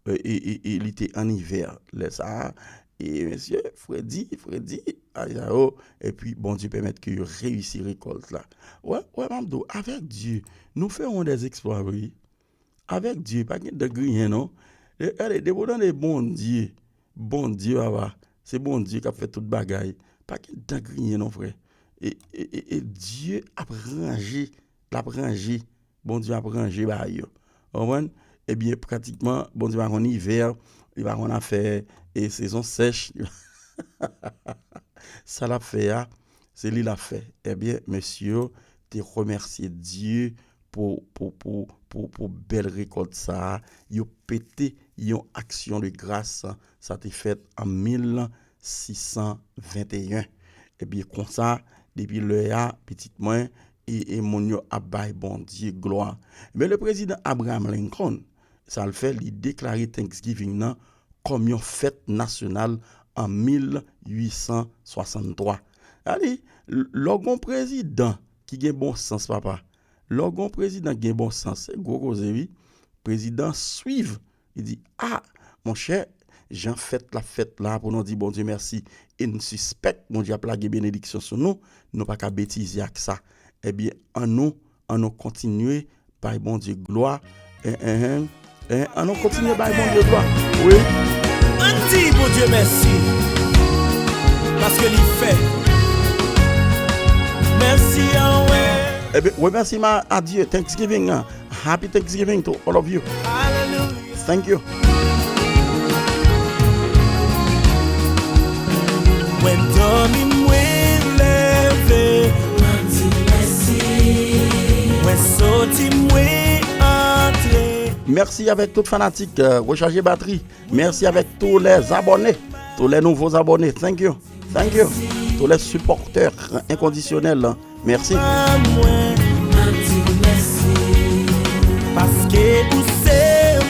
e, e, e, e li te an ivè. Lè sa a, e mesye, fredi, fredi, ay sa yo, epi Bondye pèmèt ke yo reyisi rekòlt la. Wè, wè, m ap di w, avèk Dye, nou fè yon dèzèksplwa, wi. Avèk Dye, pa gen dan griyen, non. E, gade, depi w tande Bondye, Bondye, papa, se Bondye k ap fè tout bagay. Pa gen dan griyen, non, frè. E, e, e, e Dye ap ranje, l ap ranje. Bondye ap ranje bagay yo. Ou konprann? Ebyen, pratikman, Bondye pa konn ivè, li pa konn afè e sezon sèch. Sa l ap fè a, se li l ap fè. Ebyen, mesye yo te remèsye Dye pou, pou, pou, pou, pou bèl rekòt sa a. Yo pete yon aksyon de gras. Sa te fèt an mil sis san venteyen. Ebyen, konsa, Depi lè a, pitit mwen, e, e moun yo ap bay Bondye glwa. Men le prezidan Abraham Lincoln, sa l fè, li deklare Thanksgiving nan kòm yon fèt nasyonal an mil uit san swasanntwa. Gade, l-, lè w gen yon prezidan ki gen bon sans, papa, lè w gen yon prezidan ki gen bon sans, se gwo koze, wi. Prezidan swiv, li di, a, monchè, jan fèt la fèt la, pou nou di Bondye mèsi, e n sispèk Bondye ap lage benediksyon sou nou, nou pa ka betize ak sa. Ebyen, annou, annou kontinye bay Bondye glwa. En, en, en, en, annou kontinye bay Bondye glwa. Wi. Ann di Bondye mèsi, paske li fè. Mèsi anwe. Ebyen, remèsiman a Dye, Thanksgiving, hein. Happy Thanksgiving to all of you. Hallelujah. Thank you. Mwen dòmi, mwen leve, mwen di mèsi. Mwen soti, mwen antre. Merci avec tout fanatik, euh, rechaje batri. Merci avec tous les abonnés, tous les nouveaux abonnés. Thank you. Thank you. Tous les supporters inconditionnels. Mèsi. Mwen, m ap di w mèsi. Paske ou se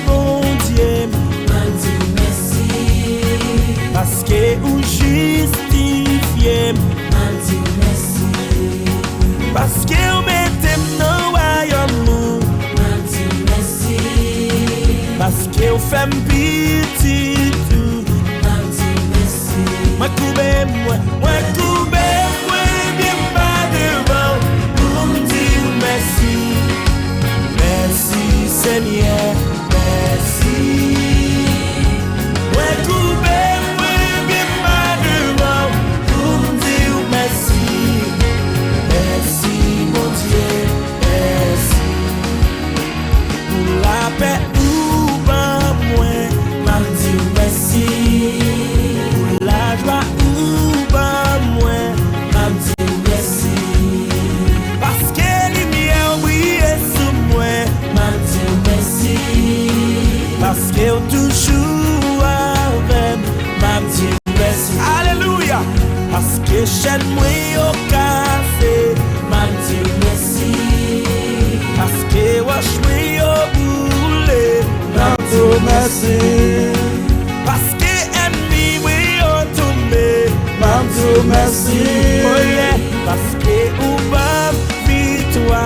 Bondye m, m ap di w mèsi. Paske ou jistifye m, m ap di w mèsi. Paske ou mete m nan wayòm ou, m ap di w mèsi. Paske ou fè m pitit ou, m ap di w mèsi. Mwen koube mwen, mwen koube mwen byen ba devan w pou m di w mèsi. Mèsi, Senyè, mèsi. Mwen koube mwen byen ba devan w pou m di w mèsi. Mèsi, Bondye, mèsi. Pou lapè ou ban mwen, m ap di w mèsi. Pou lajwa ou ban mwen, m ap di w mèsi. Paske limyè w briye sou mwen, m ap di w mèsi. Paske w toujou avè m, m ap di w mèsi. Alelouya! Paske chèn mwen yo kase, m ap di w mèsi. Paske wòch mwen yo boule, m ap di w mèsi. Paske ènmi mwen yo tonbe, m ap di w mèsi. Oh yeah. Paske ou ban m viktwa,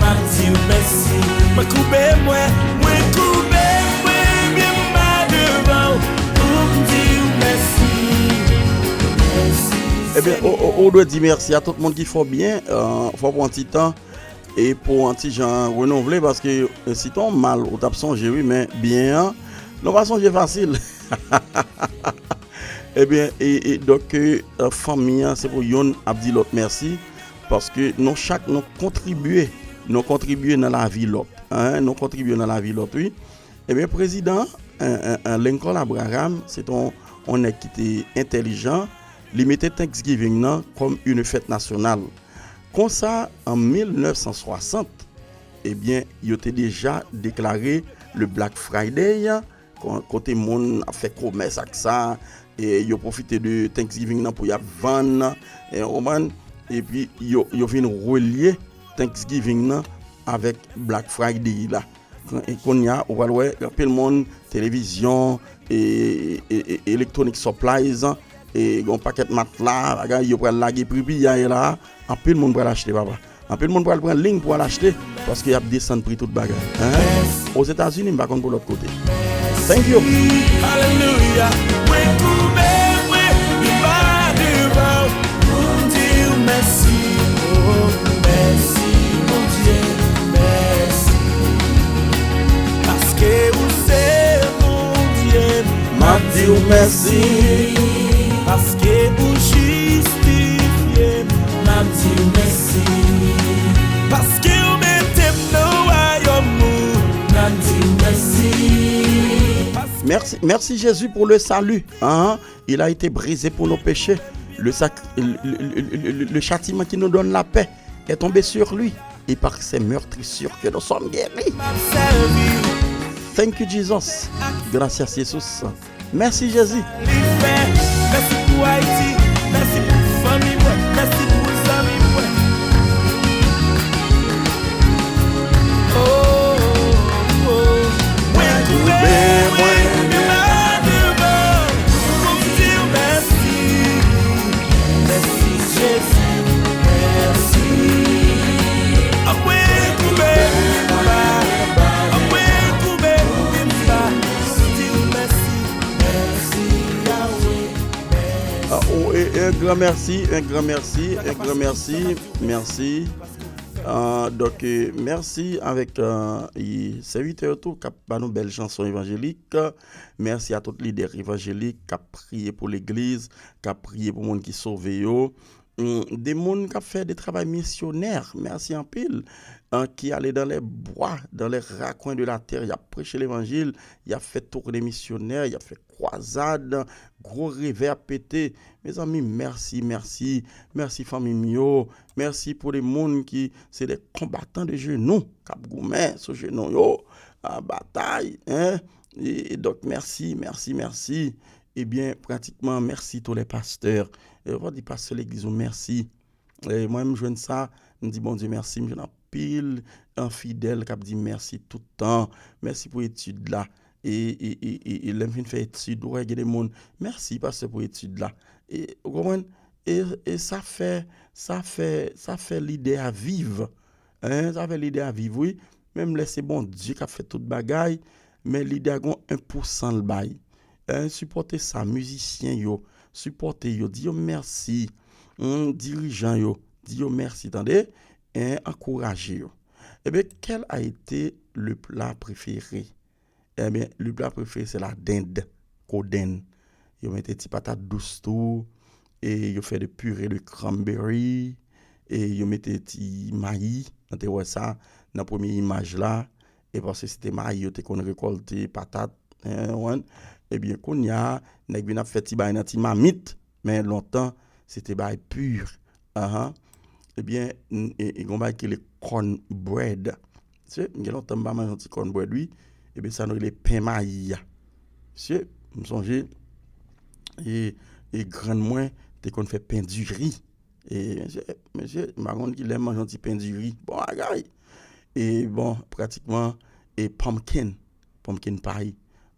m ap di w mèsi. Mwen koube mwen, mwen koube mwen byen ba devan w pou m di w mèsi. Mèsi, Ebyen, ou, ou, ou dwe di mèsi a tout moun ki fè w byen. Euh, fò w pran ti tan e pou w an ti jan renouvle, paske, euh, si te yon mal ou t ap sonje, wi, men byen an, nou pa sonje fasil. Ebyen, e, e, donk, euh, fanmi an, se pou youn ap di lòt mèsi, paske nou chak nou kontribye, nou kontribye nan lavi lòt, hein, nou kontribye nan lavi lòt, wi. Ebyen, prezidan, en, en, en, Lincoln Abraham, se te yon, yon nèg ki te entèlijan, li mete Thanksgiving nan kòm une fête nationale. Konsa, an mil nèf san swasant, ebyen, yo te deja deklare le Black Friday, ko-, kote moun ap fè komès ak sa, e yo pwofite de Thanksgiving nan pou y ap vann, e, ou konprann? Epi yo, yo vin relye Thanksgiving nan avèk Black Friday la. Kon-, e kounye a, ou pral wè, anpil moun, televizyon, e, e, e, electronic supplies, e, gon pakèt matla, bagay, yo pral lage pri piyay la, anpil moun pral achte, papa. Anpil moun pral pran liy pou al achte, paske y ap desann pri tout bagay. Hein? Ozetazini, m pa konn pou lòt kote. Thank you. Alelouya. Mwen koube mwen byen ba devan w pou m di w mèsi. Oh, mèsi, Bondye, mèsi. Paske ou se Bondye m, m ap di w mèsi. Paske ou jistifye m, m ap di w mèsi. Paske ou mete m nan wayòm ou, m ap di w mèsi. Merci, merci Jésus pour le salut. Hein? Il a été brisé pour nos péchés. Le, sac, le, le- le- le- le- le châtiment qui nous donne la paix est tombé sur lui. Et par ses meurtrissures que nous sommes guéris. Thank you, Jesus. Gracias, Jesus. Mèsi, Jezi. Li fè. Mèsi pou Ayiti. Mèsi pou fanmi mwen. Mèsi pou zanmi Mèsi, un grand merci, un grand merci, mèsi. Ah, donk, euh, mèsi avèk, euh, e sèvitè yo tou k ap ba nou bèl chanson evanjelik. Mèsi a tout lidè evanjelik k ap priye pou legliz, k ap priye pou moun ki sove yo. Mm, de moun k ap fè de travay misyonè, mèsi anpil, ah, ki ale dans les bois, dans les recoins de la terre, y ap preche levanjil, y ap fè toune misyonè, y ap fè kwazad, gwo revè ap pete. Mezanmi, mèsi, mèsi, mèsi fanmi m yo. Mèsi pou de moun ki se de konbatan de jenou, k ap goumen sou jenou yo, a batay, hein. E, e donk, mèsi, mèsi, mèsi. Ebyen, pratikman, mèsi tous les pasteurs. E, w ap di pastè legliz ou mèsi. E, mwen, m jwenn sa, m di Bondye mèsi, m jwenn anpil, an fidèl k ap di mèsi tout tan. Mèsi pou etid la. E, e, e, e, e lè m fin fè etid, ou wè gen de moun, mèsi pastè pou etid la. E, ou konprann? E, e sa fè, sa fè, sa fè lide a viv. Hein, sa fè lide a viv, wi. Menm lè se Bondye k ap fè tout bagay, men lide a gon en pou san l bay. Hein, sipòte sa, mizisyen yo, sipòte yo, di yo mèsi. Hmm, dirijan yo, di yo mèsi, tande? Hein, ankouraje yo. Ebyen, quel a été le plat préféré? Ebyen, le plat préféré, c'est la dinde, kodenn. Yo mete ti patat dous tou, e yo fè de pire de cranberry, e yo mete ti mayi, nou te wè sa nan premye imaj la, e paske se te mayi yo te konn rekòlte, patat, hein, wè. Ebyen, kounye a, nèg vin ap fè ti bagay nan ti mamit, men lontan, se te bagay pire. Ahan. Ebyen, n- e, e gon bagay ki rele corn bread. Se, gen lontan m pa manje yon ti corn bread, wi. Ebyen, sa nou rele pen mayi a. Se, m sonje, e, e grann mwen te konn fè pen diri. E, mesye, mesye, m pa konn ki lè m manje yon ti pen diri. Bon bagay. E, bon, pratikman, e pumpkin, pumpkin pie.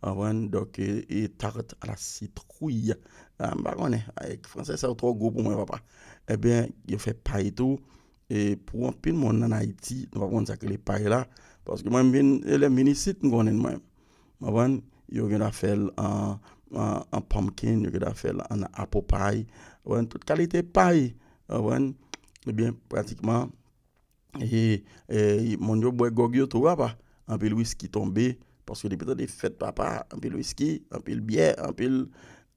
Ou konprann? Donk, e, e tart a la sitrouy. Ah, m pa konnen. Ay, fransè sa yo twò gwo pou mwen, papa. Ebyen, yo fè pay tou. E pou anpil moun ann Ayiti, nou pa konn sa k rele pay la. Paske mwen, m vin, e lè m vin isit, m konnen mwen. Ou konprann? Yo gen dwa fè l an, an, an pumpkin, yo gen dwa fè l an apple pie. Ou konprann? Tout kalite pay. Ou konprann? Ebyen, pratikman, e, e, moun yo bwè gwòg yo tou, papa. Anpil wiski tonbe, paske depi tande fèt, papa, anpil wiski, anpil byè, anpil,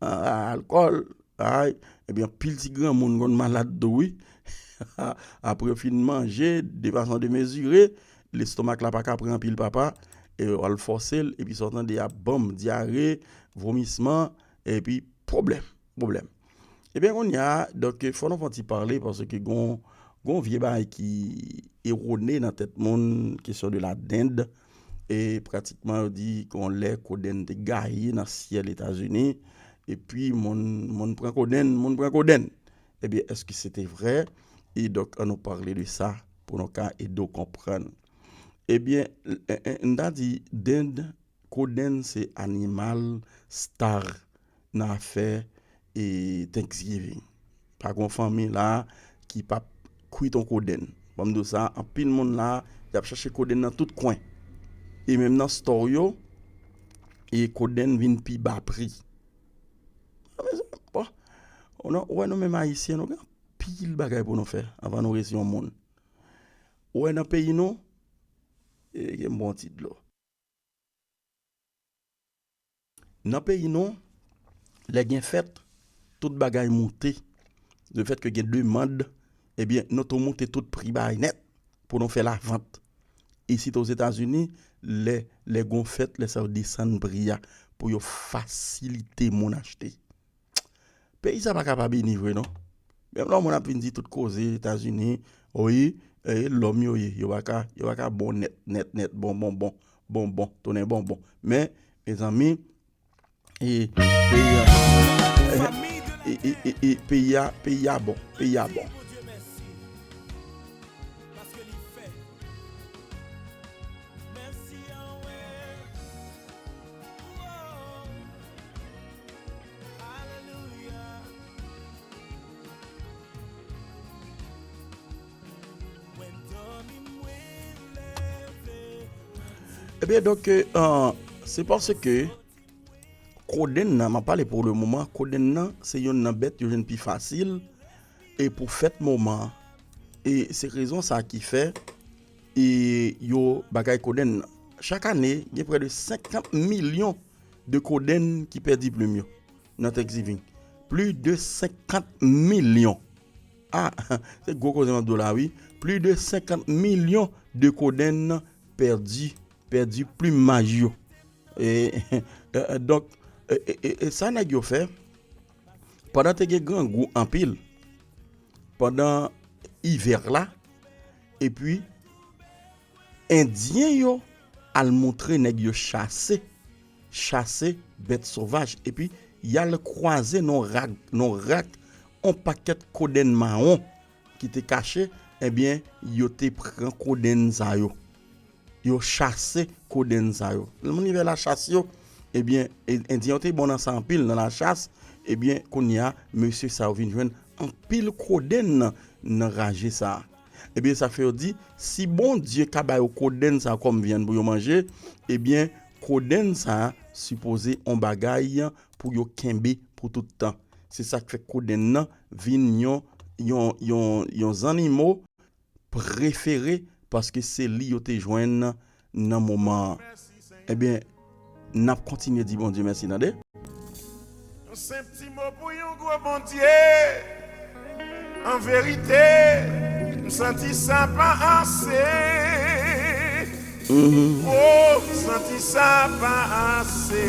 a, a, alkòl. Ay, ebyen, anpil ti granmoun konn malad tou, wi. Apre yo fin manje, de fason demezire, lestomak la pa ka pran anpil, papa, e yo al fòse l, epi sa w tande ap banm dyare, vomisman, epi pwoblèm, pwoblèm. Ebyen, kounye a, donk, fò nou fè yon ti pale, paske gon, gon vye bagay ki ewone nan tèt moun, kesyon de la dinde. E pratikman, yo di, gon lè, kodenn te gaye nan syèl Etazini. Epi, moun, moun pran kodenn, moun pran kodenn. Ebyen, èske se te vrè? E donk, ann nou pale de sa, pou nou ka ede w konprann. Ebyen, n, n, n ta di, dinde, kodenn se animal star nan afè, e, Thanksgiving. Pa gon fanmi la ki p ap kwit on kodenn. Ban m di w sa, anpil moun la, y ap chache kodenn nan tout kwen. E menm nan store yo, e kodenn vin pi ba pri. Bon, ou non, ou wè nou menm Ayisyen, nou gen anpil bagay pou nou fè anvan nou resi yon moun. Ou wè nan peyi nou, e, gen bon ti dlo. Nan peyi nou, lè gen fèt, tout bagay moute. Lefètke gen demann, ebyen, nou tou moute tout pri bagay nèt pou nou fè lavant. Isit Ozetazini, lè, lè gon fèt, lè sa yo desann pri a pou yo fasilite moun achte. Peyi sa pa ka pa beni vre non. Menm lè yon moun ap vin di tout koze Etazini, wi, e, lòm yo ye, yo pa ka, yo pa ka bon nèt, nèt, nèt, bon, bon, bon, bon, bon, tounen bon, bon. Men, mezanmi, e, peyi a, e, e, e, e, peyi a, peyi a bon, peyi a bon. Ebyen, donk, e, se paske kodenn nan, m ap pale pou le moman, kodenn nan se yonn nan bèt yo jwenn pi fasil e pou fèt moman an. E se rezon sa ki fè e yo bagay kodenn nan. Chak ane, gen prè de senkant milyon de kodenn ki pèdi plim yo nan Thanksgiving. Plis de senkant milyon. Ah, se gwo koze m ap di w la, wi. Plis de senkant milyon de kodenn pèdi, pèdi plimaj yo. E, e, donk, e, e, e, e sa nèg yo fè, pandan te gen grangou anpil, pandan ivè la, epi Endyen yo al montre nèg yo chase, chase bèt sovaj, epi y al kwaze nan rak, nan rak, on pakèt kodenn mawon ki te kache, ebyen, yo te pran kodenn sa yo. Yo chase kodenn sa yo. Lè moun rive lachas yo, ebyen, e- Endyen yo te bon nan sa anpil, nan lachas, ebyen, kounye a, mesye sa yo vin jwenn anpil kodenn nan, nan raje sa a. Ebyen, sa fè yo di, si Bondye ka ba yo kodenn sa a kòm vyann pou yo manje, ebyen, kodenn sa a sipoze on bagay pou yo kenbe pou tout tan. Se sa k fè kodenn nan vin yon, yon, yon, yon zannimo prefere, paske se li yo te jwenn nan moman an. Ebyen, n ap kontinye di Bondye mèsi, tande. Yon senp ti mo pou yon gwo Bondye. An verite, m santi sa pa ase. Mhm. Oh, m santi sa pa ase.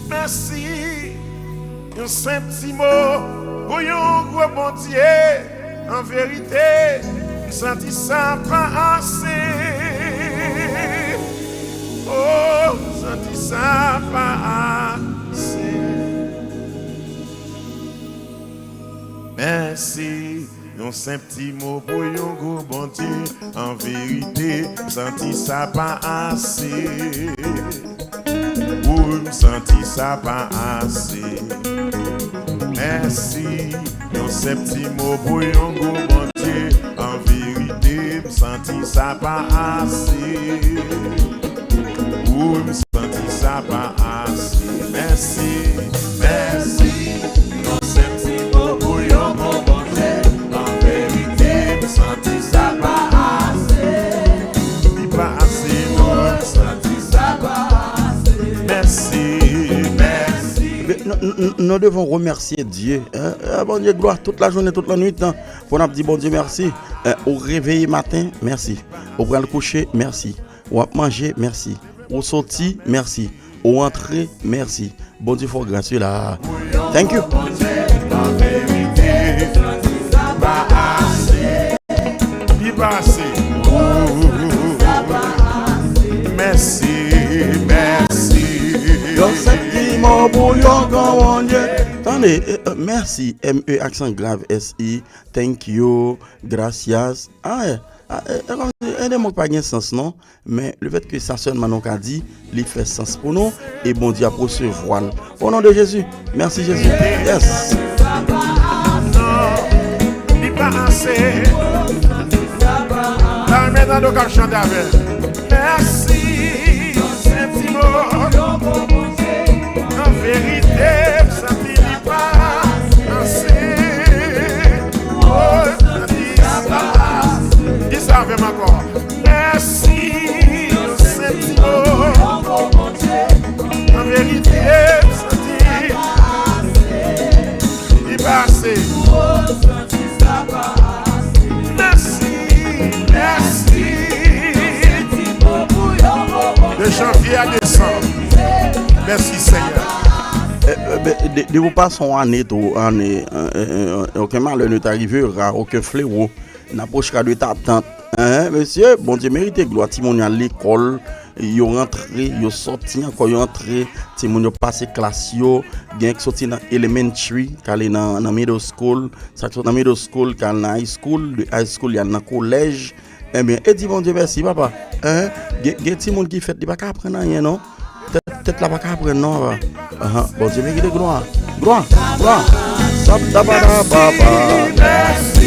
Mèsi. Yon senp ti mo pou yon gwo Bondye. An verite, m santi sa pa ase. Oh, m santi sa pa ase. Mèsi. Yon senp ti mo pou yon gwo Bondye. An verite, m santi sa pa ase. Wi, m santi sa pa ase. Mèsi. Yon senp ti mo pou yon gwo Bondye. An verite, m santi sa pa ase. Wi, m santi sa pa ase. Mèsi, mèsi. Yon senp ti mo pou yon gwo Bondye. An verite, m santi sa pa ase. Li pa ase, non. M santi sa pa ase. Mèsi, mèsi. Nous, nous, nous devons remercier Dieu, hein. Ah, Bondye, glwa, tout la jounen, tout la nwit, hein, pou n ap di Bondye mèsi. Eh, ou reveye maten, mèsi. Ou pral kouche, mèsi. W ap manje, mèsi. Ou soti, mèsi. Ou antre, mèsi. Bondye fè w gras, wi la. Thank you. Li pase. Mèsi, mèsi. Yon senp ti mo pou yon gwo Bondye. Tande, eh, eh, mèsi, M E aksan grav, S I, thank you, gracias. Ah, eh, ah, eh, eh, kòmsi, e de mo k pa gen sans, non. Men, lefètke sa sèlman nou ka di, li fè sans pou nou, e Bondye ap resevwa l. O non de Jezi. Mèsi, Jezi. Yes. Non, li pa ase. La, men tande w k ap chante avè l. Mèsi, Sentimo. An verite, m santi li pa ase. O, m santi sa pa ase. Di sa avè m ankò. Mèsi, Sentimo. An verite, m santi li pa ase. Mèsi, mèsi. De janvye a desanm. Mèsi, Senyè. Eh, eh, ben, de, de ou pase yon ane tou, ane, eh, eh, eh, okenn malè ne t'arrivera, okenn flewo n'approchera de ta tente. Hein, mesye, Bondye merite glwa. Timoun yo al lekòl, yo rantre, yo sòti ankò, yo antre. Timoun yo pase klas yo. Gen k sòti nan elementary, k ale nan, nan middle school. Sa k sòti nan middle school, k al nan high school. De high school, y al nan kolèj. Ebyen, e di Bondye mèsi, papa. Hein? Gen, gen timoun ki fèt, li pa ka aprann anyen, non. Tèt, tèt la pa ka aprann, non, papa. Ahan, Bondye merite glwa. Glwa, glwa. Sap tabada, papa. Mèsi.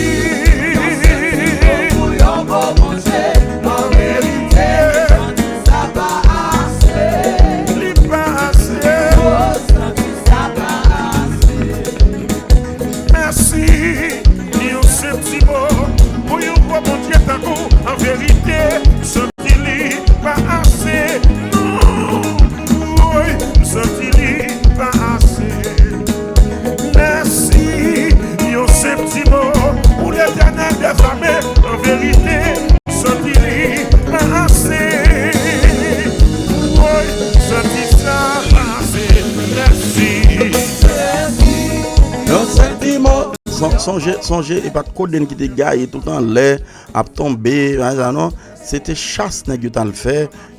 An verite, sa pa ase. Li tankou, an verite, m santi li pa ase. Non, woy, m santi li pa ase. Mèsi, yon senp ti mo pou Letènèl dèzame. An verite, m santi li pa ase. Woy, m santi sa pa ase. Mèsi. Yon sèl ti mo. Son- Sonje, sonje, e pa t kodenn ki te gaye tout anlè, ap tonbe, bagay sa non. Se te chas nèg yo t al fè,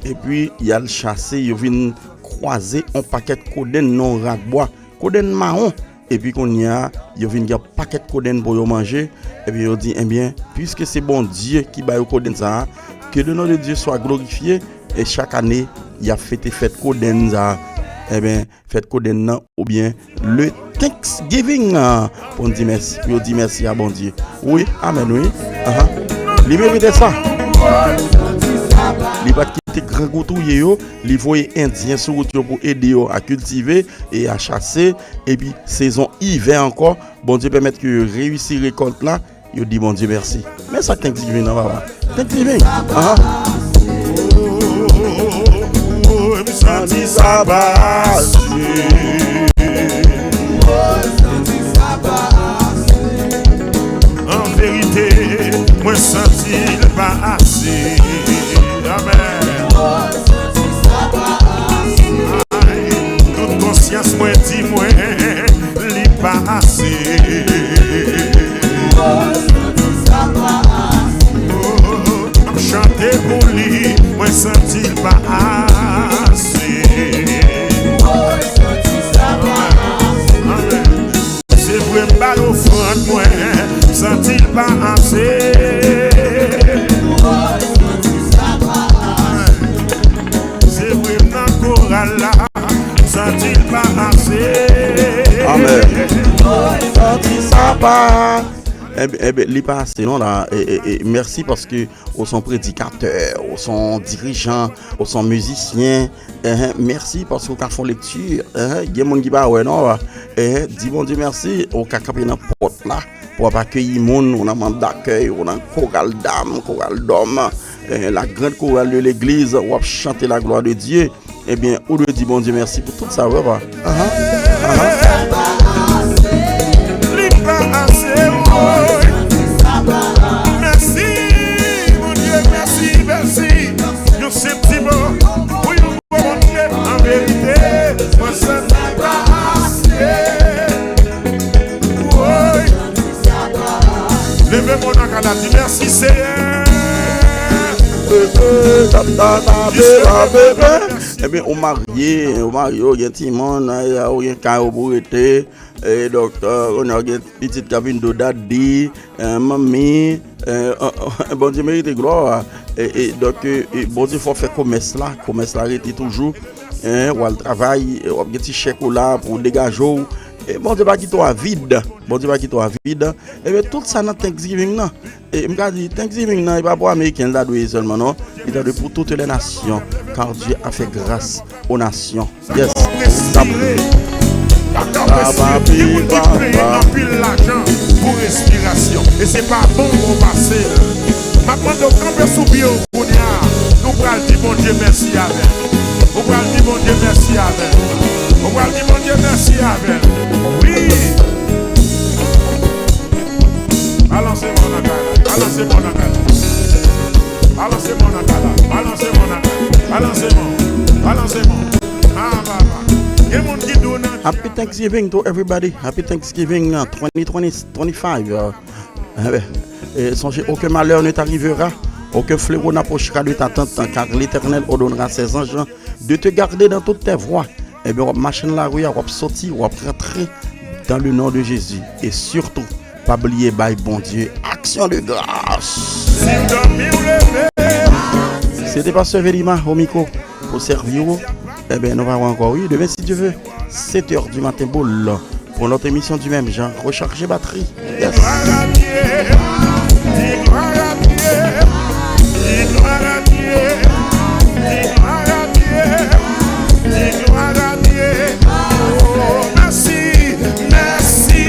epi y al chase, yo vin kwaze on pakèt kodenn nan on rakbwa. Kodenn mawon. Epi kounye a, yo vin gen pakèt kodenn pou yo manje. Epi yo di, ebyen, piske se Bondye ki ba yo kodenn sa a, que le nom de Dieu soit glorifié. E chak ane, y ap fete fèt kodenn sa a. Ebyen, fèt kodenn nan, oubyen le Thanksgiving, ah, pou n di mèsi, pou yo di mèsi a Bondye. Wi, amèn, wi. Ahan. Li merite sa. Li pa t kite grangou touye yo, li voye endyen sou wout yo pou ede yo a kiltive e a chase, epi sezon ivè ankò, Bondye pèmèt ke yo reyisi rekòlt la, yo di Bondye mèsi. Men sa k Thanksgiving nan, papa. Thanksgiving. Ahan. M santi sa pase. An verite, mwen santi l pa ase. Amèn. Ay, tout konsyans mwen di mwen, li pa ase. Oh, m ap chante pou li, mwen santi l pa ase. Amèn. Se vre m bay ofrann mwen, m santi l pa ase. Se vre m nan koral la, m santi l pa ase. Amèn. Santi sa pa. Enben, enben, li pa ase non la. E, e, e, mèsi paske ou se yon predikatè, ou se yon dirijan, ou se yon mizisyen. Enhen, mèsi paske ou ka fè yon lekti. Enhen, gen moun ki pa wè non. Enhen, di Bondye mèsi, ou ka kanpe nan pòt la pou w ap akeyi moun, ou nan manm dakèy, ou nan koral dam, koral dòm, enhen, la grande chorale de l'église, w ap chante la gloire de Dieu. Ebyen, ou dwe di Bondye mèsi pou tout sa, wi, papa. Ahan, ahan. Li pa ase, woy. Mèsi, Bondye, mèsi, mèsi. Yon senp ti mo pou yon bon Bondye, an verite, mwen santi pa ase. Woy. Leve men w nan kay la, di mèsi, Seyè. Pepe, tap, tap, tap, pepe, pepe. Ebyen, ou marye, ou marye, ou gen timoun, ou gen kay ou pou rete. E donk, e, kounye a ou gen pitit k ap vin di w dadi, e, manmi, e, e, e, Bondye merite glwa. E, e, donk, e, e, Bondye fè w fè komès la, komès la rete toujou. E, w al travay, e, w ap gen ti chèk ou la pou w degaje w. E Bondye pa kite w a vid. Bondye pa kite w a vid. Ebyen, tout sa nan Thanksgiving nan. E m ka di, Thanksgiving nan, e pa pou Ameriken, li ta dwe ye sèlman, non. Li ta dwe pou toutes les nations, car Dieu a fait grâce aux nations. Yes. Respire. Pa ka respire. Gen moun ki peye anpil lajan pou respirasyon. E se pa bon pou w pase l. M ap mande w kanpe sou pye w kounye a. Nou pral di Bondye mèsi avè l. Ou pral di Bondye mèsi avè l. Ou pral di Bondye mèsi avè l. Wi. Balanse men w nan kay la. Balanse men w nan kay la. Balanse men w nan kay la. Balanse men w nan kay la. Balanse men w. Balanse men w. Ah, papa. Gen moun ki di w nan Happy Thanksgiving to everybody. Happy Thanksgiving, uh, twenty twenty, twenty-five. Uh, eh ben, eh, songez, aucun malheur ne t'arrivera, aucun fléau n'approchera de ta tente, car l'Éternel ordonnera à ses anges de te garder dans toutes tes voies. Ebyen, w ap mache nan lari a, w ap soti, w ap rantre dans le nom de Jésus. E sitou, pa bliye bay Bondye aksyon de gras. Si w dòmi, w leve. Se te pastè Velima o mikwo pou sèvi w. Ebyen, nou va wè ankò, wi. Demen, si Dye ve, sèt è di maten boul, pou yon lòt emisyon di menm jan, rechaje batri. Yes. Di glwa a Dye, di glwa a Dye, di glwa a Dye, di glwa a Dye. Oh, mèsi, mèsi.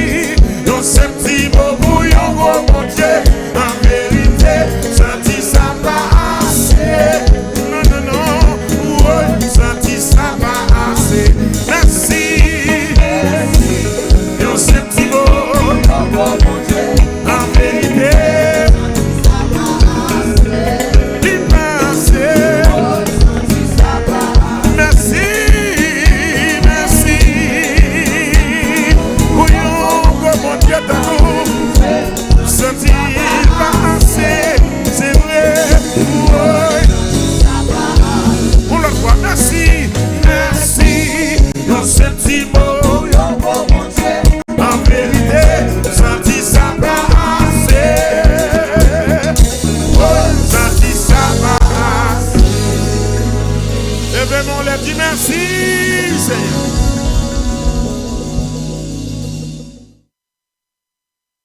Yon senp ti mo pou yon gwo Bondye. An verite, sa Anlè, di mèsi, Senyè.